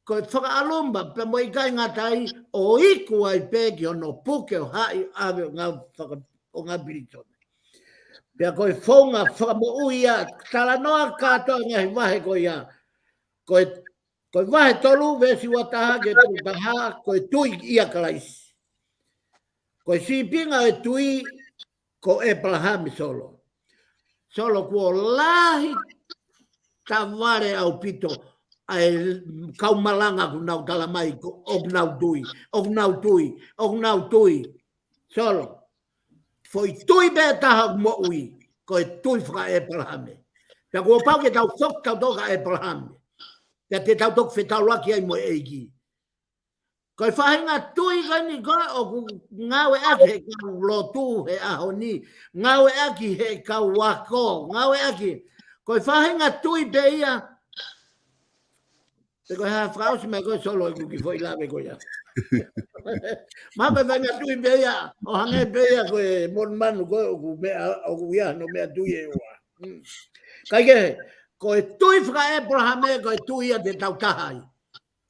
ko e fakaʻaluma, pea mo e ʻikai ngata ai, ʻo iku ai pē ki hono puke ʻo haʻi ʻave ʻo ngāue faka-, ʻo ngāue pilitone. Pea ko e founga fakamoʻui ia, talanoa kātoa ngaahi vahe ko ia. Ko e, ko e vahe tolu, veesi ua taha ki he tolu taha, ko e tui ʻia Kalaisi. Ko e sīpinga ʻo e tui, ko ʻĒpalahame, Solo. Solo, kuo lahi tavale ʻaupito ʻa e kau malanga ʻoku nau tala mai ko, ʻoku nau tui, ʻoku nau tui, ʻoku nau tui. Solo, foʻi tui pē taha ʻoku moʻui, ko e tui faka-ʻĒpalahame. Pea kuo pau ke tau foki tautolu kia ʻĒpalahame. Pea te tau toki fetaulaki ai mo e ʻEiki. Ko e faʻahinga tui ko eni ko ē ʻoku ngāueʻaki he kau lotu he ʻaho ni, ngāueʻaki he kau ako, ngāueʻaki. Ko e faʻahinga tui pē ia. Pe ko e hā fakaʻosi mai ko ē, Solo, ʻeku kiʻi foʻi lave ko ia. Mahalo ko e faʻahinga tui pē ia, ʻo hangē pē ia ko e monumanu ko ē ʻoku meʻa, ʻoku ʻi ai hano meʻa tui ʻe ua. Mm. Kae kehe, ko e tui faka-ʻĒpalahame, ko e tui ia te tau taha ai.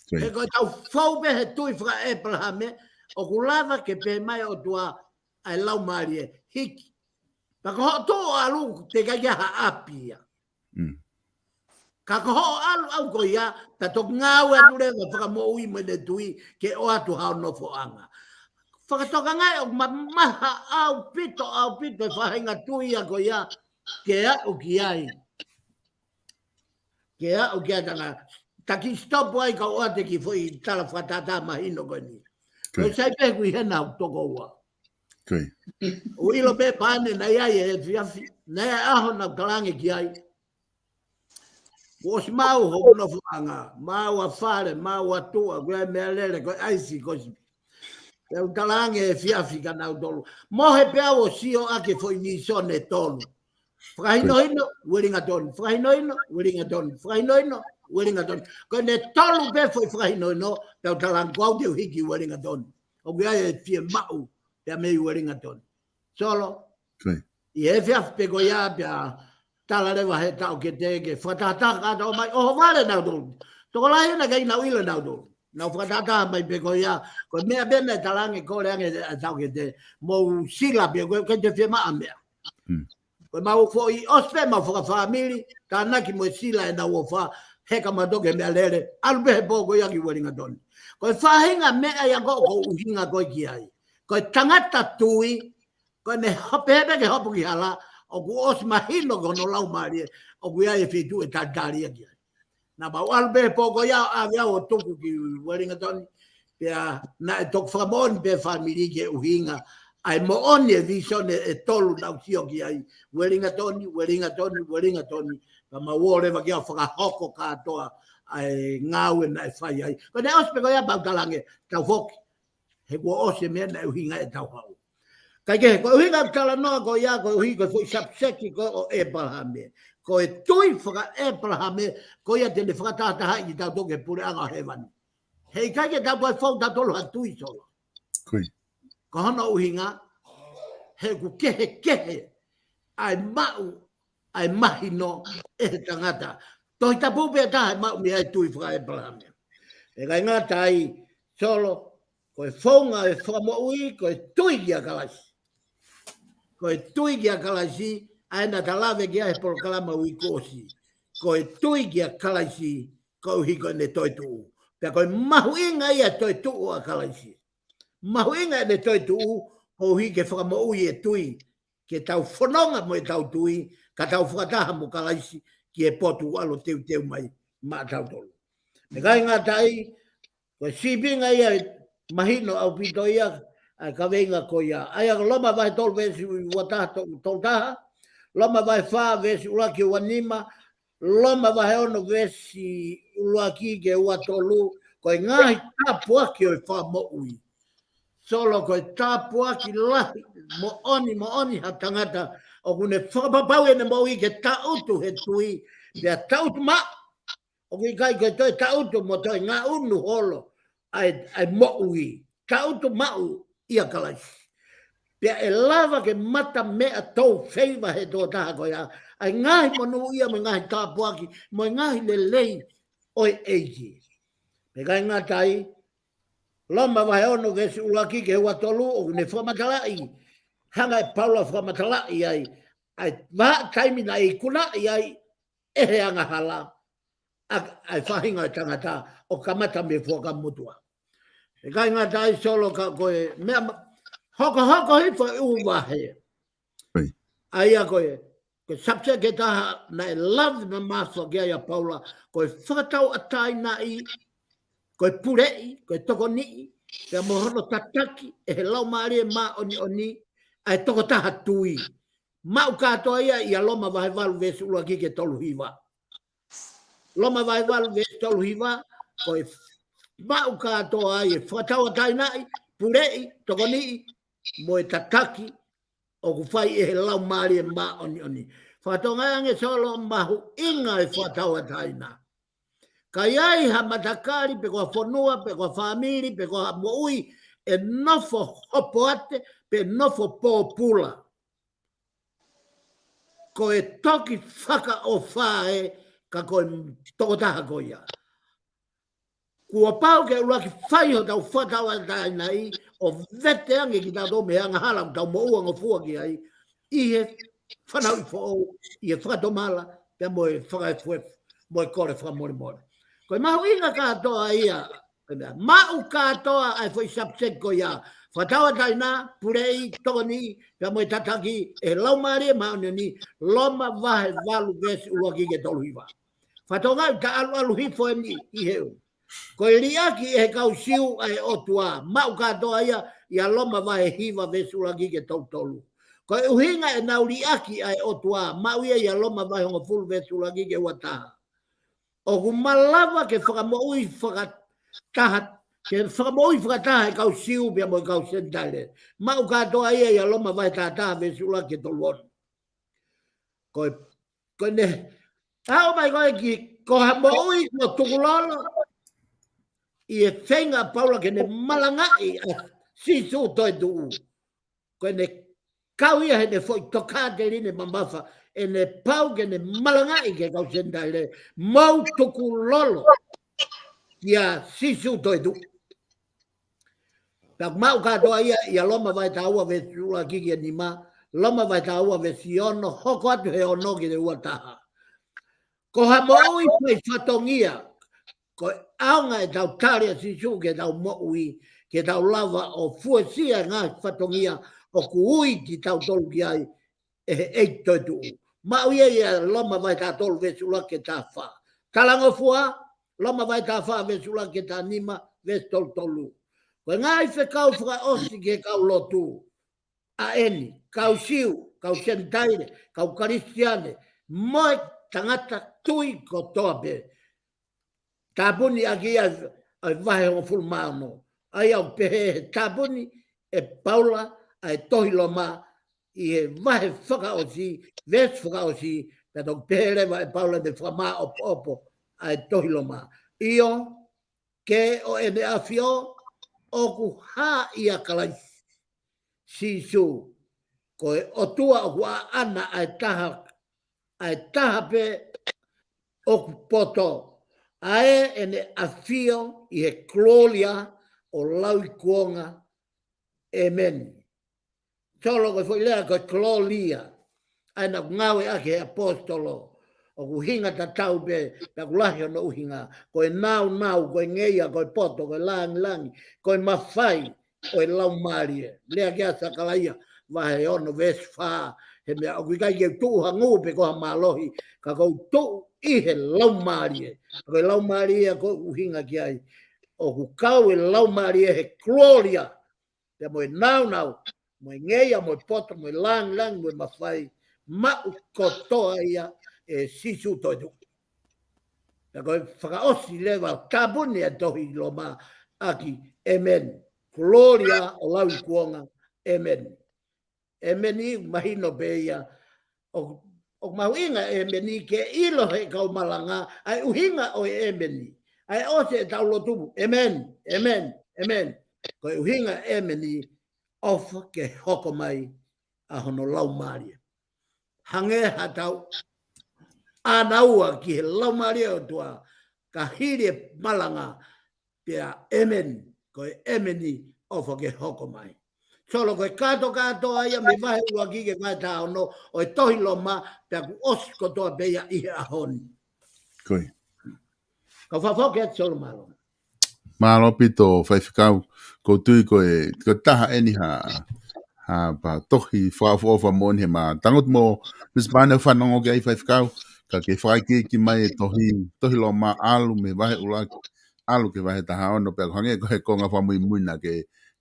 Ko ia. He ko ʻetau fou pē he tui faka-ʻĒpalahame, ʻoku lava ke pehē mai ʻOtua ʻa e Laumālie, hiki. Pea ko hoʻo tuʻu ʻo ʻalu, teʻeki ai ke ʻi ai ha ʻapi ia. Mm. Ka ko hoʻo ʻalu ʻau ko ia, pea toki ngāue atu leva fakamoʻui mo ʻene tui ke ʻoatu hao nofoʻanga. Fakatokangaʻi ʻoku mamaha ʻaupito, ʻaupito e faʻahinga tui ia ko ia ke aʻu ki ai. Ke aʻu ki ai tanga. Ta kiʻi stop ai kae ʻoua te u kiʻi foʻi tala fakatātā mahino ko eni. Ko ia. Ko e sai pē ʻeku ʻi hena ʻoku toko ua. Ko ia. ʻOku ʻilo pē pane naʻe ʻi ai e efiafi, naʻe ʻi ai e ʻaho naʻa ku talaange ki ai. Kuo ʻosi maʻu hoku nofoʻanga, maʻu ʻa fale, maʻu ʻa tuʻa, ko e meʻalele, ko e ʻaisi, ko e sipi. Pea u talaange he efiafi kia nautolu. Mohe pē au ʻo sio ʻaki e foʻi vīsone ʻe tolu. Fakahinohino, Uelingatoni. Fakahinohino, Uelingatoni. Fakahinohino, Uelingatoni. Ko ʻene tolu pē foʻi fakahinohino, pea u talaange ko au te u hiki Uelingatoni. ʻOku ʻi ai e fiemaʻu pea mei Uelingatoni. Solo. Ko ia. ʻI he efiafi pē ko ia pea tala leva he taʻokete ke fakatahataha kātoa mai, ʻohovale nautolu. Tokolahi naʻe ʻikai ke nau ʻilo nautolu. Nau fakatahataha mai pē ko ia, ko e meʻa pē naʻe talaange, kole ange ʻe he taʻokete, mou sila pē, ʻoku ʻikai te fiemaʻu ha meʻa. Hmm. Ko ʻemau foʻi ʻosi pē ʻemau fakafāmili, tānaki mo e sila ʻenau ʻofa, heka mautolu ki he meʻalele, ʻalu pē he pō ko ia ki Uelingatoni. Ko e faʻahinga meʻa ia ko ē ʻoku ou ʻuhinga ko ē ki ai. Ko e tangata tui, ko ʻene hopo, pehē pē ke hopo ki hala, ʻoku ʻosi mahino ki hono laumālie, ʻoku ʻi ai e feituʻu ʻe talitali ia ki ai. Naʻa mau ʻalu pē he pō ko ia ʻo ʻave au ʻo tuku ki Uelingatoni, pea naʻe toki fakamoʻoni pē fāmili ki he ʻuhinga, ʻa e moʻoni e vīsone ʻe tolu naʻa ku sio ki ai, Uelingatoni, Uelingatoni, Uelingatoni, pea mau ō leva ki ai ʻo fakahoko kātoa, ʻa e ngāue naʻe fai ai. Ko e naʻe ʻosi pē ko ia pau talange, tau foki. He kuo ʻosi e meʻa naʻe ʻuhinga ʻetau haʻu. Kaikehe, ko e ʻuhinga ʻeku talanoa ko ia, ko e ʻuhi ko e foʻi subject ko ē ʻo ʻĒpalahame. Ko e tui faka-ʻĒpalahame, ko ia te ne fakatahatahaʻi kitautolu ki he puleʻanga ʻo hēvani. He ʻikai ke tau toe fou tautolu ha tui Solo. Ko hono ʻuhinga, he ʻoku kehekehe ʻa e maʻu ʻa e mahino ʻe he tangata. Tohi Tapu pē taha e maʻu mei ai e tui faka-ʻĒpalahame. ʻIkai ngata ai Solo, ko e founga e fakamoʻui, ko e tui kia Kalaisi. Ko e tui kia Kalaisi, ʻa ia naʻa ta lave ki ai he polokalama uike kuo ʻosi. Ko e tui kia Kalaisi, koeʻuhi ko ʻene toetuʻu. Pea ko e mahuʻinga ia e toetuʻu ʻa Kalaisi. Mahuʻinga ʻene toetuʻu, koeʻuhi ke fakamoʻui e tui, ke tau fononga mo ʻetau tui, ka tau fakataha mo Kalaisi ki he potu ʻoku ʻalu ʻo teuteu mai maʻatautolu. ʻIkai ngata ai, ko e sīpinga ia ʻe mahino ʻaupito ia, ʻa e kaveinga ko ia. ʻA ia ko Loma vahe tolu veesi ua taha, tolu, tolu taha, Loma vahe fā veesi ʻuluaki ua nima, Loma vahe ono veesi ʻuluaki ki he ua tolu, ko e ngaahi tāpuaki ʻo e fakamoʻui. Solo, ko e tāpuaki lahi, moʻoni, moʻoni ha tangata, ʻoku ne fakapapauʻi ʻene moʻui ke tangutu he tui, pea tangutu maʻu, ʻoku ʻikai ko e toe tangutu mo toe ngaʻunu holo, ʻa e, ʻa e moʻui, tangutu maʻu ʻia Kalaisi. Pea ʻe lava ke mata meʻa tou feiva he tokotaha ko ia, ʻa e ngaahi monūʻia mo e ngaahi tāpuaki, mo e ngaahi lelei ʻo e ʻEiki. Pea ʻikai ngata ai, Loma vahe ono veesi ʻuluaki ki he ua tolu, ʻoku ne fakamatalaʻi, hanga ʻe Paula fakamatalaʻi ai, ʻa e vahaʻa taimi naʻe ikunaʻi ai ʻe he angahala, ʻa, ʻa e faʻahinga ʻo e tangata ʻo kamata mei he Fuakava Motuʻa. ʻIkai ngata ai Solo ka ko e meʻa ma-, hokohoko hifo e ʻū vahe. ʻA ia ko e, ko e subject ʻe taha naʻe lave mamafa ki ai ʻa Paula, ko e fakatauʻatāinaʻi, ko e puleʻi, ko e tokoniʻi, pea mo hono tataki ʻe he Laumālie Māʻoniʻoni ʻa e tokotaha tui. Maʻu kātoa ia ʻia Loma vahe valu veesi ʻuluaki ki he tolu hiva. Loma vahe valu veesi tolu hiva, ko e maʻu kātoa ai e fakatauʻatāinaʻi, puleʻi, tokoniʻi, mo e tataki, ʻoku fai ʻe he Laumālie Māʻoniʻoni. Fakatokangaʻi ange Solo, mahuʻinga e fakatauʻatāina. Ka ʻi ai ha matakali, pe ko ha fonua, pe ko ha fāmili, pe ko ha moʻui, ʻe nofo hopoate, pe nofo pōpula. Ko e toki fakaʻofa ē ka ko e tokotaha ko ia. Kuo pau ke ʻuluaki fai hotau fakatauʻatāinaʻi ʻo vete ange kitautolu mei he angahala ʻoku tau moʻua ngofua ki ai ʻi he fanauʻi foʻou, ʻi he fakatomala, pea mo e fakaefuefu, mo e kole fakamolemole. Ko e mahuʻinga kātoa ia, maʻu kātoa ʻa e foʻi subject ko ia, fakatauʻatāina, puleʻi, tokoniʻi, pea mo e tataki ʻe he Laumālie Māʻoniʻoni, Loma vahe valu veesi ʻuluaki ki he tolu hiva. Fakatokangaʻi ta ʻaluʻalu hifo eni ʻi he ʻū. Ko e liʻaki ʻe he kau Siu ʻa e ʻOtua, maʻu kātoa ia ʻia Loma vahe hiva veesi ʻuluaki ki he tolu tolu. Ko e ʻuhinga ʻenau liʻaki ʻa e ʻOtua, maʻu ia ʻia Loma vahe hongofulu veesi ʻuluaki ki he ua taha. ʻOku malava ke fakamoʻui fakataha, ke fakamoʻui fakataha e kau Siu pea mo e kau Senitaile. Maʻu kātoa ia ʻia Loma vahe taha taha veesi ʻuluaki ki he tolu ono. Ko e, ko ʻene, aʻu mai ko ē ki, ko ha moʻui kuo tukulolo, ʻi he feinga ʻa Paula ke ne malangaʻi ʻa Sīsū toetuʻu. Ko ʻene kau ia heʻene foʻi tokāteline mamafa, ʻene pau ke ne malangaʻi ki he kau Senitaile, mou tukulolo kia Sīsū toetuʻu. Pea maʻu kātoa ia ʻia Loma vahe taha ua veesi ʻuluaki ki he nima, Loma vahe taha ua veesi ono, hoko atu he ono ki he ua taha. Ko ha moʻui fai fatongia, ko e ʻaonga ʻetau tali ʻa Sīsū ke tau moʻui, ke tau lava ʻo fuesia e ngaahi fatongia ʻoku ui kitautolu ki ai ʻe he ʻEiki toetuʻu. Maʻu ia ʻia Loma vahe taha tolu veesi ʻuluaki ki he taha fā. Talangofua, Loma vahe taha fā veesi ʻuluaki ki he taha nima, veesi tolu tolu. Ko e ngaahi fekau fakaʻosi ki he kau lotu. ʻA eni, kau Siu, kau Senitaile, kau Kalisitiane, mo e tangata tui kotoa pē. tāpuni ʻaki ʻa e vahe hongofulu mā ono. ʻA ia ʻoku pehē he tāpuni ʻe Paula ʻa e tohi Loma ʻi he vahe fakaʻosi, veesi fakaʻosi, pea toki pehē leva ʻe Paula ʻene fakamāʻopoʻopo ʻa e tohi Loma. ʻIo, ke ʻo ʻene ʻafio ʻoku hā ʻia Kalaisi Sīsū, ko e ʻOtua ʻoku ʻaʻana ʻa e taha, ʻa e taha pē ʻoku poto, ʻa ē ʻene ʻafio ʻi he kolōlia ʻo lauikuonga. ʻĒmeni. Solo, ko e foʻi lea ko e kolōlia, ʻa ia naʻe ngāueʻaki he ʻaposetolo, ʻoku ʻuhinga tatau pē, pea ʻoku lahi hono ʻuhinga, ko e nāunau, ko e ngeia, ko e poto, ko e langilangi, ko e mafai ʻo e Laumālie. Lea ki ai ʻa Sakalaia vahe ono veesi fā, he meʻa ʻoku ʻikai ke u tuʻu ha ngū pe ko ha mālohi, ka ʻoku ou tuʻu ʻi he Laumālie. Ko e Laumālie ʻoku ʻuhinga ki ai, ʻoku kau e Laumālie he kolōlia, pea mo e nāunau, mo e ngeia, mo e poto, mo e langilangi, mo e mafai, maʻu kotoa ia ʻe Sīsū toetuʻu. Pea ko e fakaʻosi leva, tāpuni ʻa e tohi Loma ʻaki, ʻĒmeni. Kolōlia ʻo lauikuonga, ʻĒmeni. ʻĒmeni, mahino pē ia. ʻO, ʻoku mahuʻinga ʻēmeni ke ʻilo he kau malanga ʻa e ʻuhinga ʻo e ʻēmeni. ʻA e ʻosi ʻetau lotu, ʻēmeni, ʻēmeni, ʻēmeni. Ko e ʻuhinga ʻēmeni, ʻofa ke hoko mai ʻa hono Laumālie. Hangē haʻatau ʻānaua ki he Laumālie ʻo e ʻOtua, ka hili e malanga, pea ʻēmeni, ko e ʻēmeni, ʻofa ke hoko mai. Solo, ko e kātokātoa ia mei he vahe ʻuluaki ki he vahe taha ono ʻo e tohi Loma, pea kuo ʻosi kotoa pē ia ʻi he ʻaho ni. Ko ia. Kau fakafoki atu, Solo, mālō. Mālō ʻaupito, Faifekau, ʻoku ou tui ko e, ko e taha eni ha, ha pa tohi fakaʻofoʻofa moʻoni he ma tangut mo Miss Pane fanongo ki ai, Faifekau, ka ke fakaikiiki mai e tohi, tohi Loma, ʻalu mei he vahe ʻuluaki, ʻalu ki he vahe taha ono, pea ʻoku hangē ko e konga fakamuimui naʻa ke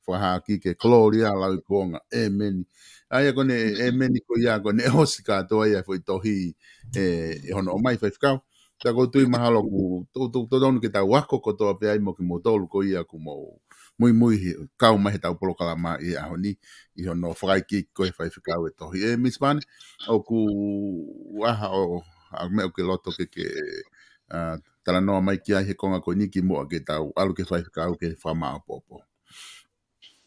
fakahā ki ai, ke kolōlia ʻo lauikuonga. ʻĒmeni. ʻA ia ko ʻene ʻēmeni ko ia, ko ʻene ʻosi kātoa ia e foʻi tohi, ʻe, ʻi hono ʻomai, Faifekau. Pea ʻoku ou tui mahalo ʻoku tou, tou, tou, tonu ke tau ako kotoa pē ai mo kimoutolu ko ia ʻoku mou muimui he, kau mai heʻetau polokalama ʻi he ʻaho ni, ʻi hono fakaikiiki ko ē ʻe he Faifekau e tohi. ʻE, Miss Pane, ʻoku ʻi ai ha ʻo, ha meʻa ʻoku ke loto ke, ke, ʻa, talanoa mai ki ai he konga ko eni kimuʻa ke tau ʻalu ki he Faifekau ke fakamāʻopoʻopo?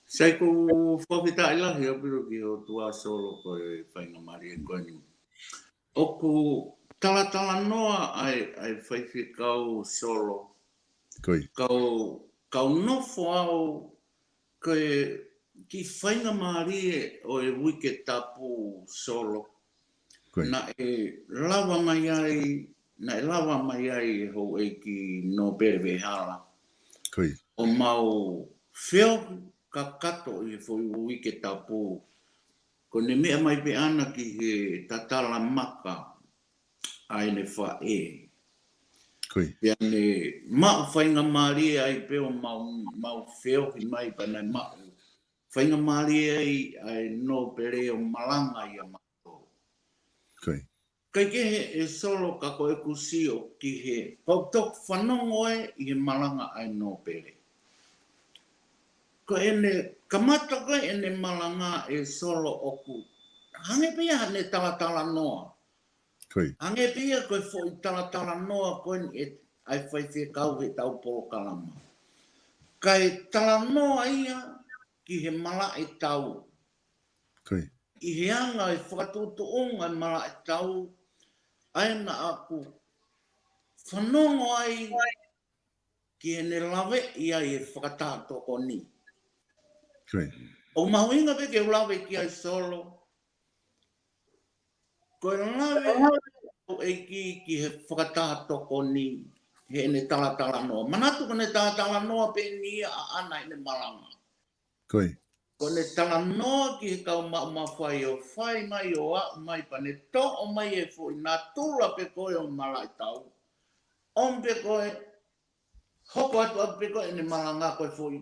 Sai, ʻoku ou fakafetaʻi lahi ʻaupito ki he ʻOtua, Solo, ko e faingamālie ko eni. ʻOku talatalanoa ʻa e, ʻa e Faifekau, Solo. Ko ia. Kau, kau nofo au ko e kiʻi faingamālie ʻo e Uike Tapu, Solo. Ko ia. Naʻe lava mai ai, naʻe lava mai ai e houʻeiki Nōpele Veʻehala. Ko ia. ʻO mau feohi kakato ʻi he foʻi Uike Tapu. Ko ʻene meʻa mai pē ʻana ki he tatala maka ʻa ʻene faʻē. Ko ia. Pea ne maʻu faingamālie ai pē ʻo mau, mau feohi mai pea naʻe maʻu faingamālie ai ʻa e nōpele ʻo malanga ʻia mautolu. Ko ia. Kaikehe, ʻe Solo, ka ko ʻeku sio ki he, pau toki fanongo ē ʻi he malanga ʻa e nōpele. Ko ʻene kamata ko ē ʻene malanga, ʻe Solo, ʻoku hangē pē ia haʻane talatalanoa. Ko ia. Hangē pē ia ko e foʻi talatalanoa ko eni ʻa e Faifekau heʻetau polokalama. Kae talanoa ia ki he malaʻe tau. Ko ia. ʻI he anga e fakatuʻutuʻunga e malaʻe tau, ʻa ia naʻa ku fanongo ai ki heʻene laveʻi ai e fakataha tokoni. Ko ia. ʻOku mahuʻinga pē ke u lave ki ai, Solo. Ko e lave ʻa e houʻeiki ki he fakataha tokoni, heʻene talatalanoa. Manatu ko ʻene talatalanoa pē eni ia ʻaʻana ʻi heʻene malanga. Ko ia. Ko ʻene talanoa ki he kau maʻu mafai ʻo fai mai ʻo aʻu mai pea ne toʻo mai e foʻi natula pē ko ē ʻo e malaʻe tau. ʻOmi pē ko ē, hoko atu ʻaki pē ko ē ʻene malanga ko e foʻi,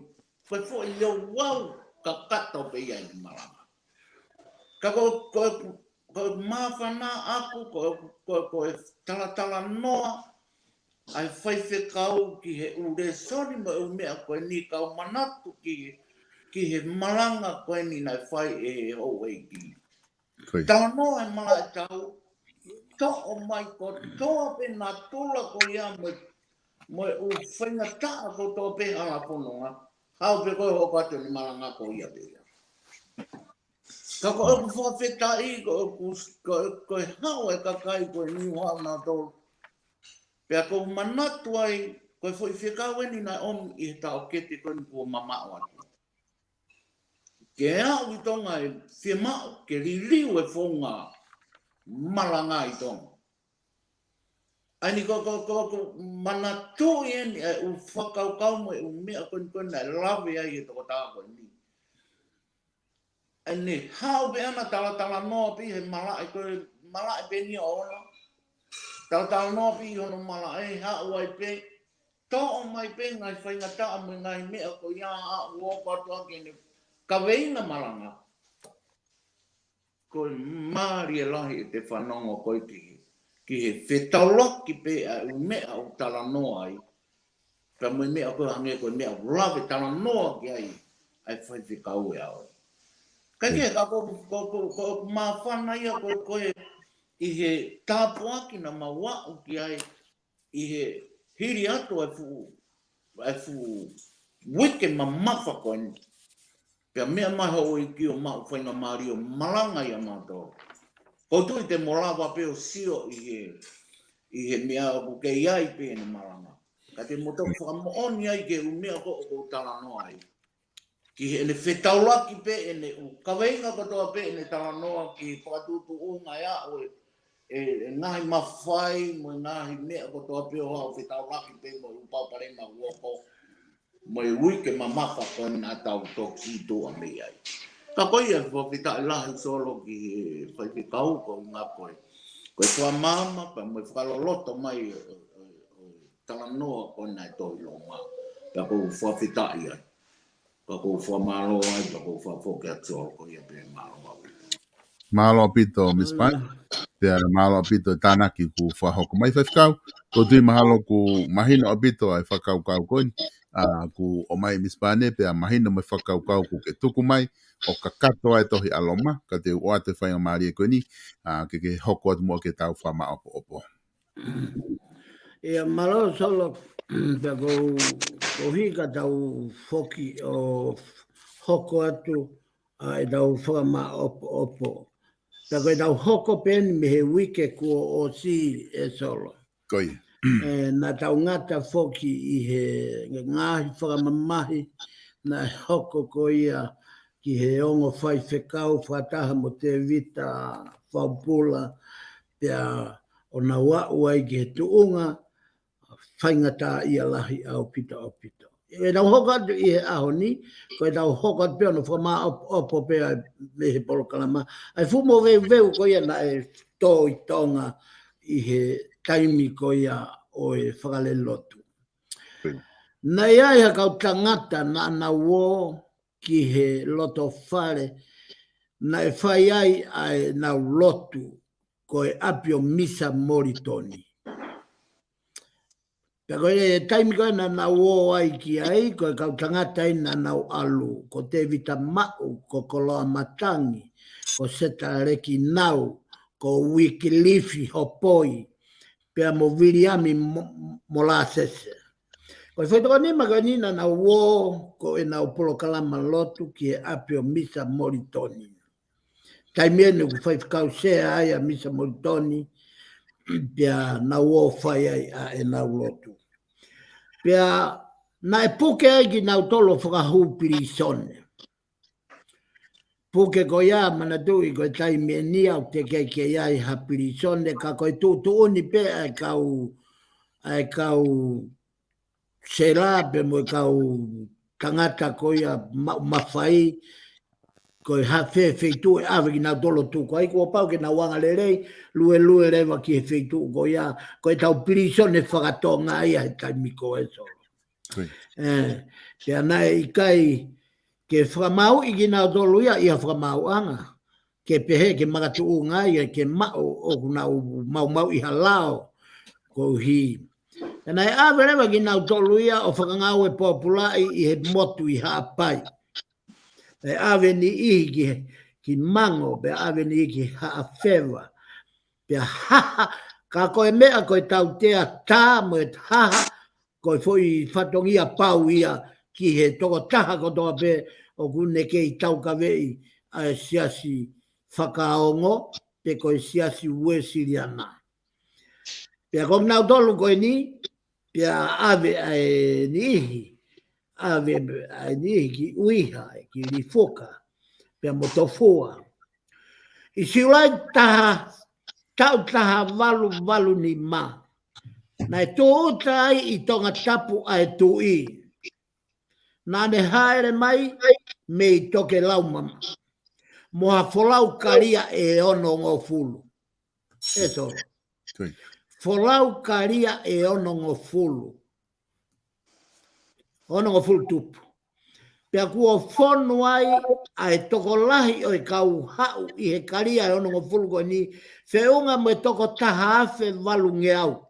ko e foʻi ouau kakato pē ia ʻene malanga. Ka ko, ko, ko e māfana ʻaku, ko, ko, ko e talatalanoa, ʻa e faifekau ki he ʻū lēsoni mo e ʻū meʻa ko eni, kau manatu ki, ki he malanga ko eni naʻe fai ʻe he houʻeiki. Talanoa e malaʻe tau, toʻo mai kotoa pē natula ko ia mo, mo e ʻū faingataʻa kotoa pē hala fononga. Haʻu pē ko e hoko atu ʻene malanga ko ia pē ia. Ka ko ʻeku fakafetaʻi, ko ʻeku, ko, ko e haʻu e kakai ko eni ʻo haʻu nautolu. Pea ʻoku ou manatu ai, ko e foʻi fekau eni naʻe ʻomi ʻi he taʻokete ko eni kuo mamaʻo atu. Ke aʻu ʻi Tonga ʻe fiemaʻu ke liliu e founga malanga ʻi Tonga. ʻA eni ko, ko, ko, ko manatuʻi eni ʻa e ʻū fakakaukau mo e ʻū meʻa ko eni ko eni naʻe lave ai e tokotaha ko eni. ʻA eni haʻu pē ʻana talatalanoa pē he malaʻe ko e malaʻe pē eni ʻoʻona. Talatalanoa pē ʻi hono malaʻe, haʻu ai pē. Toʻo mai pē ngaahi faingataʻa mo e ngaahi meʻa ko ia, aʻu ʻo ʻoatu ʻaki ʻene kaveinga malanga. Ko e mālie lahi ʻete fanongo ko ē ki, ki he fetaulaki pē ʻa e ʻū meʻa ʻoku talanoa ai. Pea mo e meʻa ko ē hangē ko e meʻa ʻoku lave talanoa ki ai ʻa e faifekau ʻe au. Ka ke, ka ko, ko, ko, ko māfana ia ko, ko e ʻi he tāpuaki naʻa mau aʻu ki ai ʻi he hili atu ʻa e fuʻu, ʻa e fuʻu uike mamafa ko eni. Pea meʻa mai houʻeiki ʻo maʻu faingamālie ʻo malanga ia mautolu. Ko u tui te mo lava pē ʻo sio ʻi he, ʻi he meʻa ʻoku kei ʻi ai pē ʻene malanga. Ka te mo toki fakamoʻoni ai ki he ʻū meʻa ko ē ʻoku ou talanoa ai. Ki heʻene fetaulaki pē ʻene ʻū kaveinga kotoa pē ʻene talanoa ki he fakatuʻutuʻunga ʻe aʻu e, e, e ngaahi mafai mo e ngaahi meʻa kotoa pē ʻo haʻu fetaulaki pē mo e ʻū palopalema ʻoku hoko mo e uike mamafa ko eni naʻa tau toki sītuʻa mei ai. Ka ko ia, fakafetaʻi lahi Solo ki he faifekau ko e ngaahi ko e, ko e fakamaama pea mo e fakaloloto mai ʻo, ʻo, ʻo, ʻo e talanoa ko eni ʻa e tohi Loma. Pea ʻoku ou fakafetaʻi ai. Ka ʻoku ou fakamālō ai, ka ʻoku ou fakafoki atu Solo ko ia pē, mālō ʻaupito. Mālō ʻaupito, Miss Pai. Pea mālō ʻaupito e tānaki kuo fakahoko mai faifekau. Ko u tui mahalo kuo mahino ʻaupito ʻa e fakakaukau ko eni. ʻA, kuo ʻomai Miss Pane, pea mahino mai fakakaukau kuo ke tuku mai ʻo kakato ai e tohi ʻa Loma, ka te u ʻoatu e faingamālie ko eni, ʻa, ke ke hoko atu muʻa ke tau fakamaʻopoʻopo. ʻIa, mālō Solo, pea ko u, ko u hika tau foki ʻo hoko atu, ʻa, ʻetau fakamaʻopoʻopo. Pea ko ʻetau hoko pē eni mei he uike kuo ʻosi ē Solo. Ko ia. ʻE, naʻa tau ngata foki ʻi he ngaahi fakamamahi naʻe hoko ko ia ki he ongo faifekau fakataha mo Tevita Faupula, pea ʻo nau aʻu ai ki he tuʻunga faingataʻaʻia lahi ʻaupito ʻaupito. ʻE nau hoko atu ʻi he ʻaho ni, ko ʻetau hoko atu pē ʻo nau fakamaʻopoʻopo pē mei he polokalama. ʻA e fuʻu moveuveu ko ia naʻe tō ʻi Tonga ʻi he taimi ko ia ʻo e fakalelotu. Naʻe ʻi ai ha kau tangata naʻa nau ō ki he loto fale, naʻe fai ai ʻa ʻenau lotu, ko e ʻapi ʻo Misa Molitoni. Pea ko e taimi ko ē naʻa nau ō ai ki ai, ko e kau tangata ē naʻa nau ʻalu, ko Tevita Maʻu, ko Koloa Matangi, ko Seta Lekinau, ko Uikilifi Hopoi, pea mo Viliami Mo-, Molasese. Ko e foʻi toko nima ko eni naʻa nau ō ko ʻenau polokalama lotu ki he ʻapi ʻo Misa Molitoni. Taimi eni ʻoku faifekau sea ai ʻa Misa Molitoni, pea nau ō fai ai ʻa ʻenau lotu. Pea naʻe puke ai kinautolu ʻo fakahū pilīsone. Puke ko ia, manatuʻi ko e taimi eni ʻoku teʻeki ke ʻi ai ha pilīsone, ka ko e tuʻutuʻuni pē ʻa e kau, ʻa e kau sela pea mo e kau tangata ko ia ma-, mafai, ko e hā e feituʻu ʻe ʻave kinautolu ʻo tuku ai, kuo pau ke nau angalelei, luelue leva ki he feituʻu ko ia, ko ʻetau pilīsone faka-Tonga ia he taimi ko ē Solo. Ko ia. ʻE, pea naʻe ʻikai ke fakamaauʻi kinautolu ia ʻi ha fakamaauʻanga, ke pehē ke makatuʻunga ia ke maʻu ʻoku nau maumauʻi ha lao, koeʻuhi Pea naʻe ʻave leva kinautolu ia ʻo fakangāue pōpulaʻi ʻi he motu ʻi Haʻapai. Pea ʻave e niʻihi ki, ki Mango, pea ʻave e niʻihi ki Haʻafeva. Pea haha, ka ko e meʻa ko e tautea tā mo e haha, ko e foʻi fatongia pau ia ki he tokotaha kotoa pē ʻoku ne kei taukaveʻi ʻa e siasi fakaongo, pe ko e siasi Uēsiliana. Pea ko kinautolu ko eni, pea ʻave ʻa e niʻihi, ʻave ʻa e niʻihi ki ʻUiha, ki Lifuka, pea mo Tofua. ʻI Siulai taha, taʻu taha valu valu nima, naʻe tūʻuta ai ʻi Tongatapu ʻa e tuʻi. Naʻa ne hāʻele mai mei Tokelaumama mo ha folau kalia ʻe onongofulu. ʻE Solo. Folau kalia ʻe onongofulu. Onongofulu tupu. Pea kuo fonu ai ʻa e tokolahi ʻo e kau haʻu ʻi he kalia ʻe onongofulu ko eni, feʻunga mo e toko taha afe valungeau.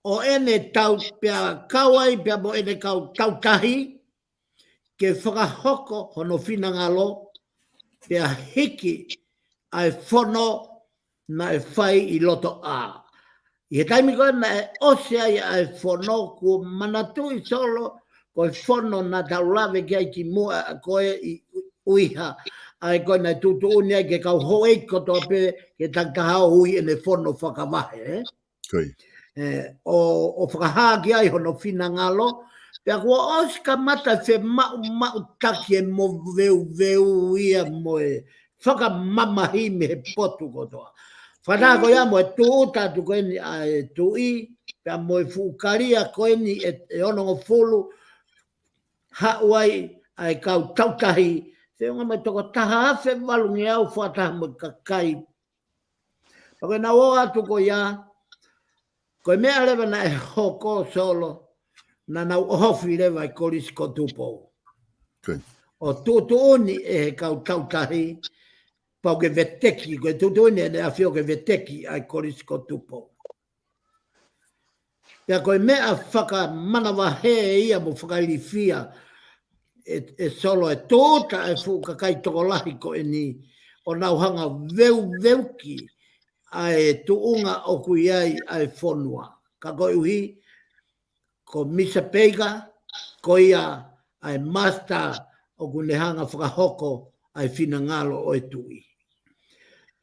ʻO ʻene tau pea kau ai pea mo ʻene kau tautahi, ke fakahoko hono finangalo, pea hiki ʻa e fono naʻe fai ʻi loto ʻā. ʻI he taimi ko ē naʻe ʻosi ai ʻa e fono, kuo manatuʻi Solo, ko e fono naʻa tau lave ki ai kimuʻa ko ē ʻi ʻUiha, ʻa e ko ē naʻe tuʻutuʻuni ai ke kau houʻeiki kotoa pē ke takitaha ʻo ui ʻene fono fakavahe, ē? ʻE, ʻo, ʻo fakahā ki ai hono finangalo, pea kuo ʻosi kamata e femaʻumaʻutaki e moveuveu ia mo e fakamamahi mei he potu kotoa. Fakataha ko ia mo e tūʻuta atu ko eni ʻa e tuʻi, pea mo e fuʻu kalia ko eni ʻe, ʻe onongofulu, haʻu ai ʻa e kau tautahi, feʻunga mo e toko taha afe valungeau fakataha mo e kakai. Pea ko ʻenau ō atu ko ia, ko e meʻa leva naʻe hoko Solo, naʻa nau ʻohofi leva e Kolisi ko Tupou. ʻO tuʻutuʻuni ʻe he kau tautahi, pau ke veteki, ko e tuʻutuʻuni ʻEne ʻAfio ke veteki ʻa e Kolisi ko Tupou. Pea ko e meʻa fakamanavahē ia mo fakailifia ʻe, ʻe Solo e tūʻuta e fuʻu kakai tokolahi ko eni ʻo nau hanga veuveuki ʻa e tuʻunga ʻoku ʻi ai ʻa e fonua. Ka koeʻuhi, ko Misa Peika, ko ia ʻa e masitā ʻoku ne hanga fakahoko ʻa e finangalo ʻo e tuʻi.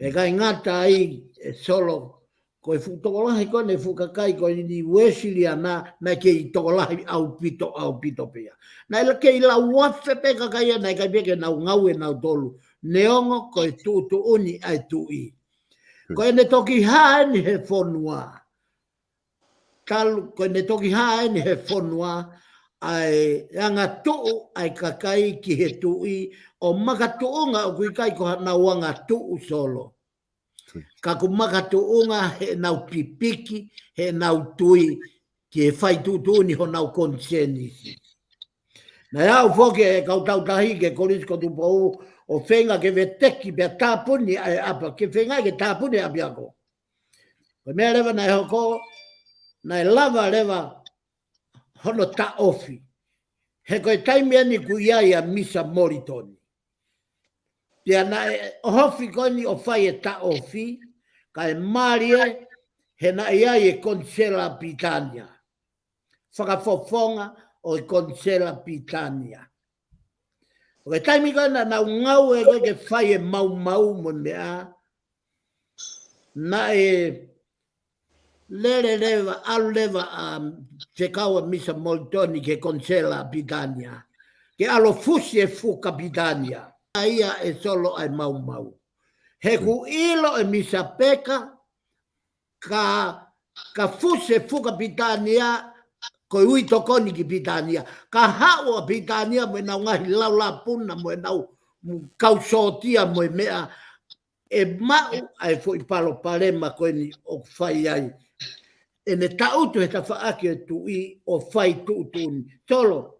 ʻIkai ngata ai ʻe Solo, ko e fuʻu tokolahi ko eni e fuʻu kakai ko eni Uēsiliana, naʻe kei tokolahi ʻaupito, ʻaupito pē ia. Naʻe kei lau afe pē kakai ia, naʻe ʻikai pē ke nau ngāue nautolu. Neongo ko e tuʻutuʻuni ʻa e tuʻi. Ko ʻene toki hā eni he fonua. Talu, ko ʻene toki hā eni he fonua, ʻa e angatuʻu ʻa e kakai ki he tuʻi, ʻo makatuʻunga ʻoku ʻikai ko haʻanau angatuʻu Solo. Ka ʻoku makatuʻunga heʻenau pipiki, heʻenau tui, ki he fai tuʻutuʻuni honau konisēnisi. Naʻe aʻu foki e kau tautahi ki he Kolisi ko Tupou, ʻo feinga ke veteki pea tāpuni ʻa e ʻapa, ke feinga ke tāpuni e ʻapiako. Ko e meʻa leva naʻe hoko, naʻe lava leva hono taʻofi. He ko e taimi eni ʻoku ʻi ai ʻa Misa Molitoni. Pea naʻe ʻohofi ko eni ʻo fai e taʻofi, kae mālie, he naʻe ʻi ai e Konisela Pitania. Fakafofonga ʻo e Konisela Pitania. ʻO ko e taimi ko ē naʻa nau ngāue ko ē ke fai e maumau mo e meʻa, naʻe lele leva, ʻalu leva ʻa e fekau ʻa Misa Molitoni ki he Konisela Pitania. Ke ʻalu ʻo fusi e fuka Pitania. ʻA ia ʻe Solo ʻa e maumau. He ʻoku ʻilo ʻe Misa Peka, ka, ka fusi e fuka Pitania, ko e ui tokoni ki Pitania. Ka haʻu ʻa Pitania mo ʻenau ngaahi laulāpuna, mo ʻenau kau sōtia, mo e meʻa, ʻe maʻu ʻa e foʻi palopalema ko eni ʻoku fai ai. ʻEne taʻutu he tafaʻaki ʻo e tuʻi ʻo fai tuʻutuʻuni. Solo,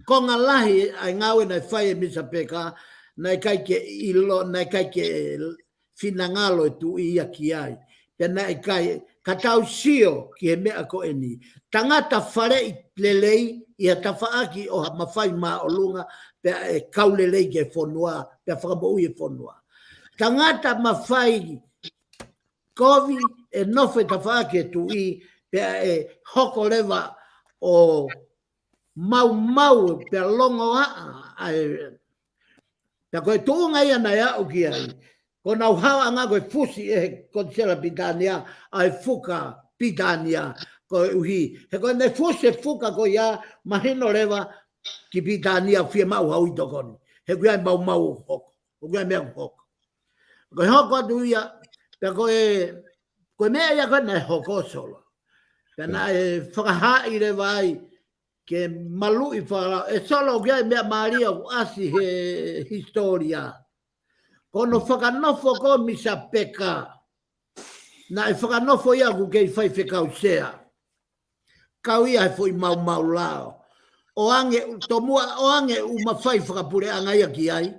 konga lahi ʻa e ngāue naʻe fai ʻe Misa Peka, naʻe ʻikai ke ʻilo, naʻe ʻikai ke finangalo e tuʻi ia ki ai. Pea naʻe ʻikai, Ka tau sio ki he meʻa ko eni. Tangata faleʻi lelei ʻi ha tafaʻaki ʻo ha mafai māʻolunga, pea ʻe kau lelei ki he fonua, pea fakamoʻui e fonua. Tangata mafai kovi ʻe nofo he tafaʻaki ʻo e tuʻi, pea ʻe hoko leva ʻo maumau pea longoaʻa ʻa e, pea ko e tuʻunga ia naʻe aʻu ki ai. Ko ʻenau haoʻanga ko e fusi ʻe he Konisela Pilitānia ʻa e fuka Pilitānia, koeʻuhi he ko ʻene fusi e fuka ko ia, mahino leva ki Pilitānia ʻoku fiemaʻu ha uitokoni. He ʻoku ʻi ai e maumau ʻoku hoko, ʻoku ʻi ai e meʻa ʻoku hoko. Ko e hoko atu ia, pea ko e, ko e meʻa ia ko ē naʻe hoko, Solo. Pea naʻe fakahaaʻi leva ai ke maluʻi fakalao. ʻE Solo, ʻoku ʻi ai e meʻa mālie ʻoku ʻasi he hisitōlia. Ko hono fakanofo ko ē ʻo Misa Peka, naʻe fakanofo ia ʻoku kei faifekau sea. Kau ia he foʻi maumau lao. ʻOange, tomuʻa ʻoange ʻū mafai fakapuleʻanga ia ki ai.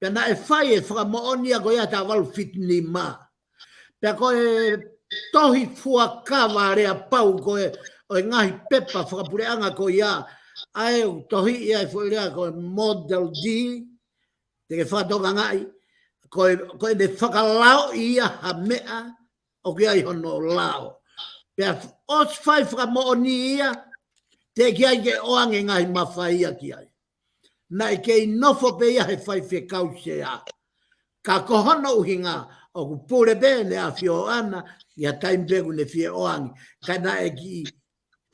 Pea naʻe fai e fakamoʻoni ia ko ia he taha valu fitu nima. Pea ko e tohi fuakava aleapau ko ē ʻo e ngaahi pepa fakapuleʻanga ko ia, ʻa ē ʻoku tohi ia e foʻi lea ko e Model D, te ke fakatokangaʻi, ko e, ko ʻene fakalaoʻi ia ha meʻa ʻoku ʻi ai hono lao. Pea ʻosi fai fakamoʻoni ia, teʻeki ai ke ʻoange ngaahi mafai ia ki ai. Naʻe kei nofo pē ia he faifekau sea. Ka ko hono ʻuhinga ʻoku pule pē ʻEne ʻAfio ʻAna ʻi ha taimi pē ʻoku ne fie ʻoange. Ka naʻe kiʻi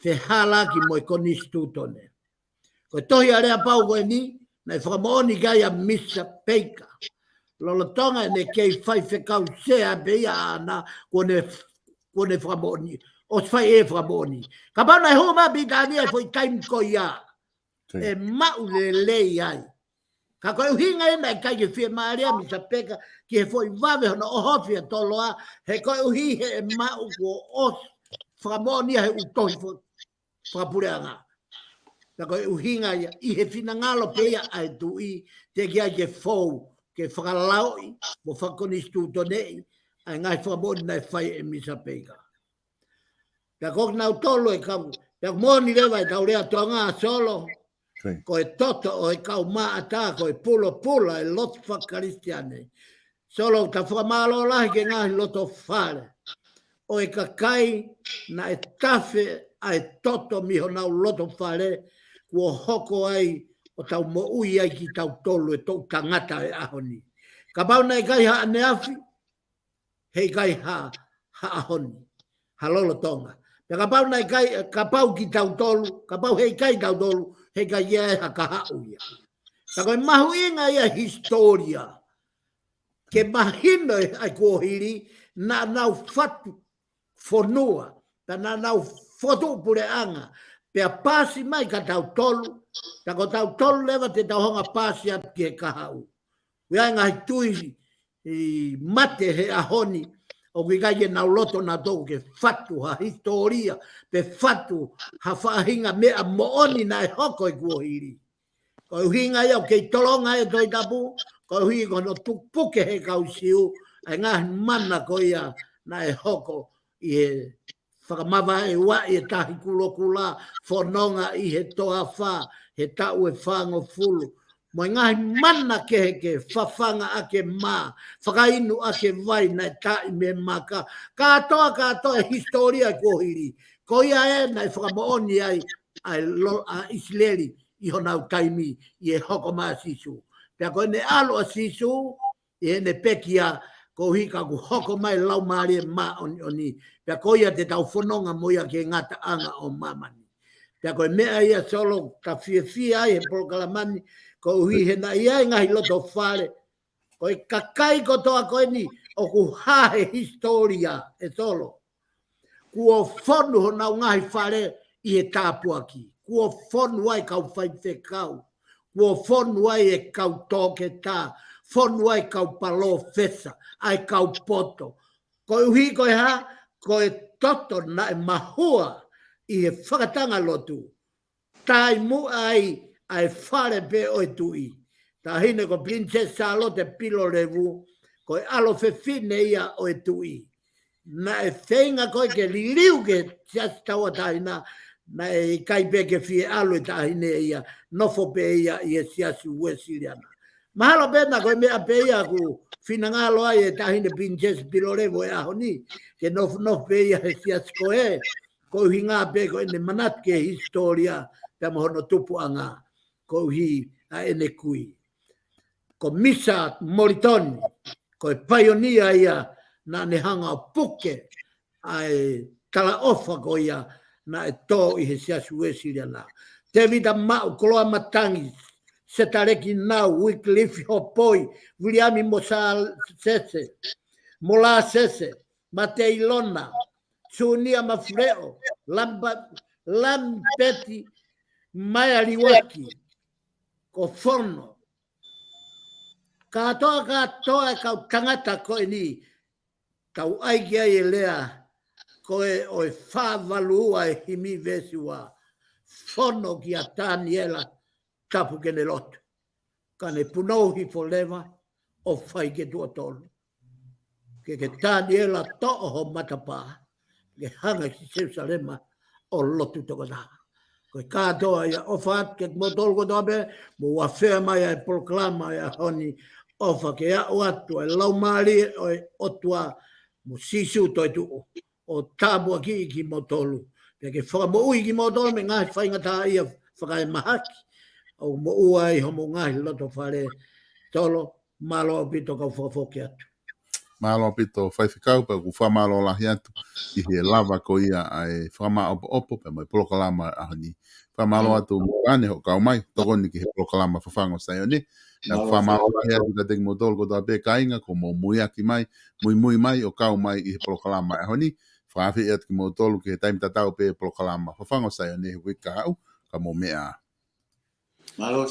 fehalaki mo e Konisitūtone. Ko e tohi aleapau ko eni, naʻe fakamoʻoni ki ai ʻa Misa Peka. Lolotonga ʻene kei faifekau sea pē ia ʻaʻana, kuo ne, kuo ne fakamoʻoni, ʻosi fai e fakamoʻoni. Kapau naʻe hū mai Pilitānia he foʻi taimi ko ia, ʻe maʻu lelei ai. Ka ko e ʻuhinga ia naʻe ʻikai ke fiemālie ʻa Misa Peka ki he foʻi vave hono ʻohofi ʻa Toloa, he koeʻuhi he ʻe maʻu kuo ʻosi fakamoʻoni ia he ʻū tohi fo-, fakapuleʻanga. Pea ko e ʻuhinga ia, ʻi he finangalo pē ia ʻa e tuʻi, teʻeki ai ke fou, ke fakalaoʻi, mo fakakonisitūtoneʻi ʻa e ngaahi fakamoʻoni naʻe fai ʻe Misa Peka. Pea ko kinautolu e kau, pea moʻoni leva ʻetau lea Tonga, Solo. Ko e toto ʻo e kau maʻata, ko e pulopula e lotu fakakalisitiane. Solo, ta fakamālō lahi ki he ngaahi loto fale ʻo e kakai naʻe tafe ʻa e toto mei honau loto fale, kuo hoko ai ʻo tau moʻui ai kitautolu e toʻu tangata e ʻaho ni. Kapau naʻe ʻikai ha ʻaneafi, heʻikai ha, ha ʻaho ni, ha lolotonga. Pea kapau naʻe ʻikai, kapau kitautolu, kapau heʻikai tautolu, heʻikai ia ʻe ha kahaʻu ia. Ka ko e mahuʻinga ia hisitōlia. Ke mahino ʻa e kuohili, naʻa nau fatu fonua, pea naʻa nau fokotuʻu puleʻanga, pea pasi mai kia tautolu, pea ko tautolu leva te tau hanga pasi atu ki he kahaʻu. ʻOku ʻi ai e ngaahi tui ʻi mate he ʻaho ni, ʻoku ʻikai ke nau loto nautolu ke fatu ha hisitōlia, pe fatu ha faʻahinga meʻa moʻoni naʻe hoko he kuohili. Ko e ʻuhinga ia ʻoku kei tolonga e Tohi Tapu, ko e ʻuhi ko hono tupuke he kau Siu ʻa e ngaahi mana ko ia naʻe hoko ʻi he fakamavaeua ʻi he Tahi Kulokula, fononga ʻi he toafa he taʻu ʻe fāngofulu. Mo e ngaahi mana kehekehe, fafanga ʻaki e mā, fakainu ʻaki e vai naʻe taʻi mei he maka. Kātoa, kātoa e hisitōlia e kuohili. Ko ia ē naʻe fakamoʻoni ai ʻa e lo-, ʻa ʻIsileli ʻi honau taimi ʻi he hoko mai ʻa Sīsū. Pea ko ʻene ʻalu ʻa Sīsū, ʻi heʻene pekia, koeʻuhi ka kuo hoko mai Laumālie Māʻoniʻoni. Pea ko ia te tau fononga mo ia ki he ngataʻanga ʻo māmani. Pea ko e meʻa ia Solo ta fiefia ai he polokalama ni, koeʻuhi he naʻe ʻi ai e ngaahi loto fale. Ko e kakai kotoa ko eni ʻoku hā he hisitōlia ē Solo. Kuo fonu honau ngaahi fale ʻi he tāpuaki. Kuo fonu ai e kau faifekau. Kuo fonu ai e kau toketā. Fonu ai e kau palōfesa, ʻa e kau poto. Koeʻuhi ko e hā, ko e toto naʻe mahua ʻi he fakatanga lotu. Taimi ai ʻa e fale pē ʻo e tuʻi. Taʻahine ko Pilinisesi Sālote Pilolevu, ko e ʻalo fefine ia ʻo e tuʻi. naʻe feinga ko ē ke liliu ki he siasi tauʻatāina, naʻe ʻikai pē ke fie ʻalu e taʻahine ia, nofo pē ia ʻi he siasi Uēsiliana. Mahalo pē naʻa ko e meʻa pē ia ʻoku finangalo ai e taʻahine Pilinisesi Pilolevu he ʻaho ni, ke nofonofo pē ia he siasi ko ē, ko e ʻuhinga pē ko ʻene manatu ki he hisitōlia pea mo hono tupuʻanga, koeʻuhi ʻa ʻene kui. Ko Misa Molitoni, ko e paionia ia naʻa ne hanga ʻo puke ʻa e talaʻofa ko ia naʻe tō ʻi he siasi Uēsiliana. Tēvita Maʻu, Koloa Matangi, Setaleki Nau, Uikilifi Hopoi, Viliami Mosasese, Molasese, Mateilona, Sunia Mafuleʻo, Lamba-, Lampeti Maea Liuaki, ko Fono. Kātoa, kātoa e kau tangata ko eni, tau ʻai ki ai e lea ko ē ʻo e fā valu ua e himi veesi ua, fono kia Taniela, tapu ke ne lotu. Ka ne punou hifo leva ʻo fai ki he tuʻa tolu. Ke ke Taniela toʻo ho matapā, ke hanga ki Selusalema ʻo lotu tokotaha. Ko e kātoa ia, ʻofa atu kiate kimoutolu kotoa pē, mou afea mai ʻa e polokalama ʻo e ʻaho ni, ʻofa ke aʻu atu ʻa e Laumālie ʻo e ʻOtua mo Sīsū toetuʻu, ʻo tāpuakiʻi kimoutolu, pea ke fakamoʻui kimoutolu mei he ngaahi faingataʻaʻia fakaemahaki ʻoku moʻua ai homou ngaahi lotofale. Tolo, mālō ʻaupito kau fakafoki atu. Mālō ʻaupito Faifekau, pea ʻoku fakamālō lahi atu ʻi he lava ko ia ʻa e fakamāʻopoʻopo pea mo e polokalama ʻo e ʻaho ni. Fakamālō atu mo Kane hoʻo kau mai, tokoni ki he polokalama Fafangu ʻo Saione. Pea ʻoku fakamālō lahi atu kiate kimoutolu kotoa pē kāinga kuo mou muiaki mai, muimui mai ʻo kau mai ʻi he polokalama ʻo e ʻaho ni. Fakaafeʻi atu kimoutolu ki he taimi tatau pē polokalama Fafangu ʻo Saione he uike kahaʻu, ka mou meʻa ā. Mālō.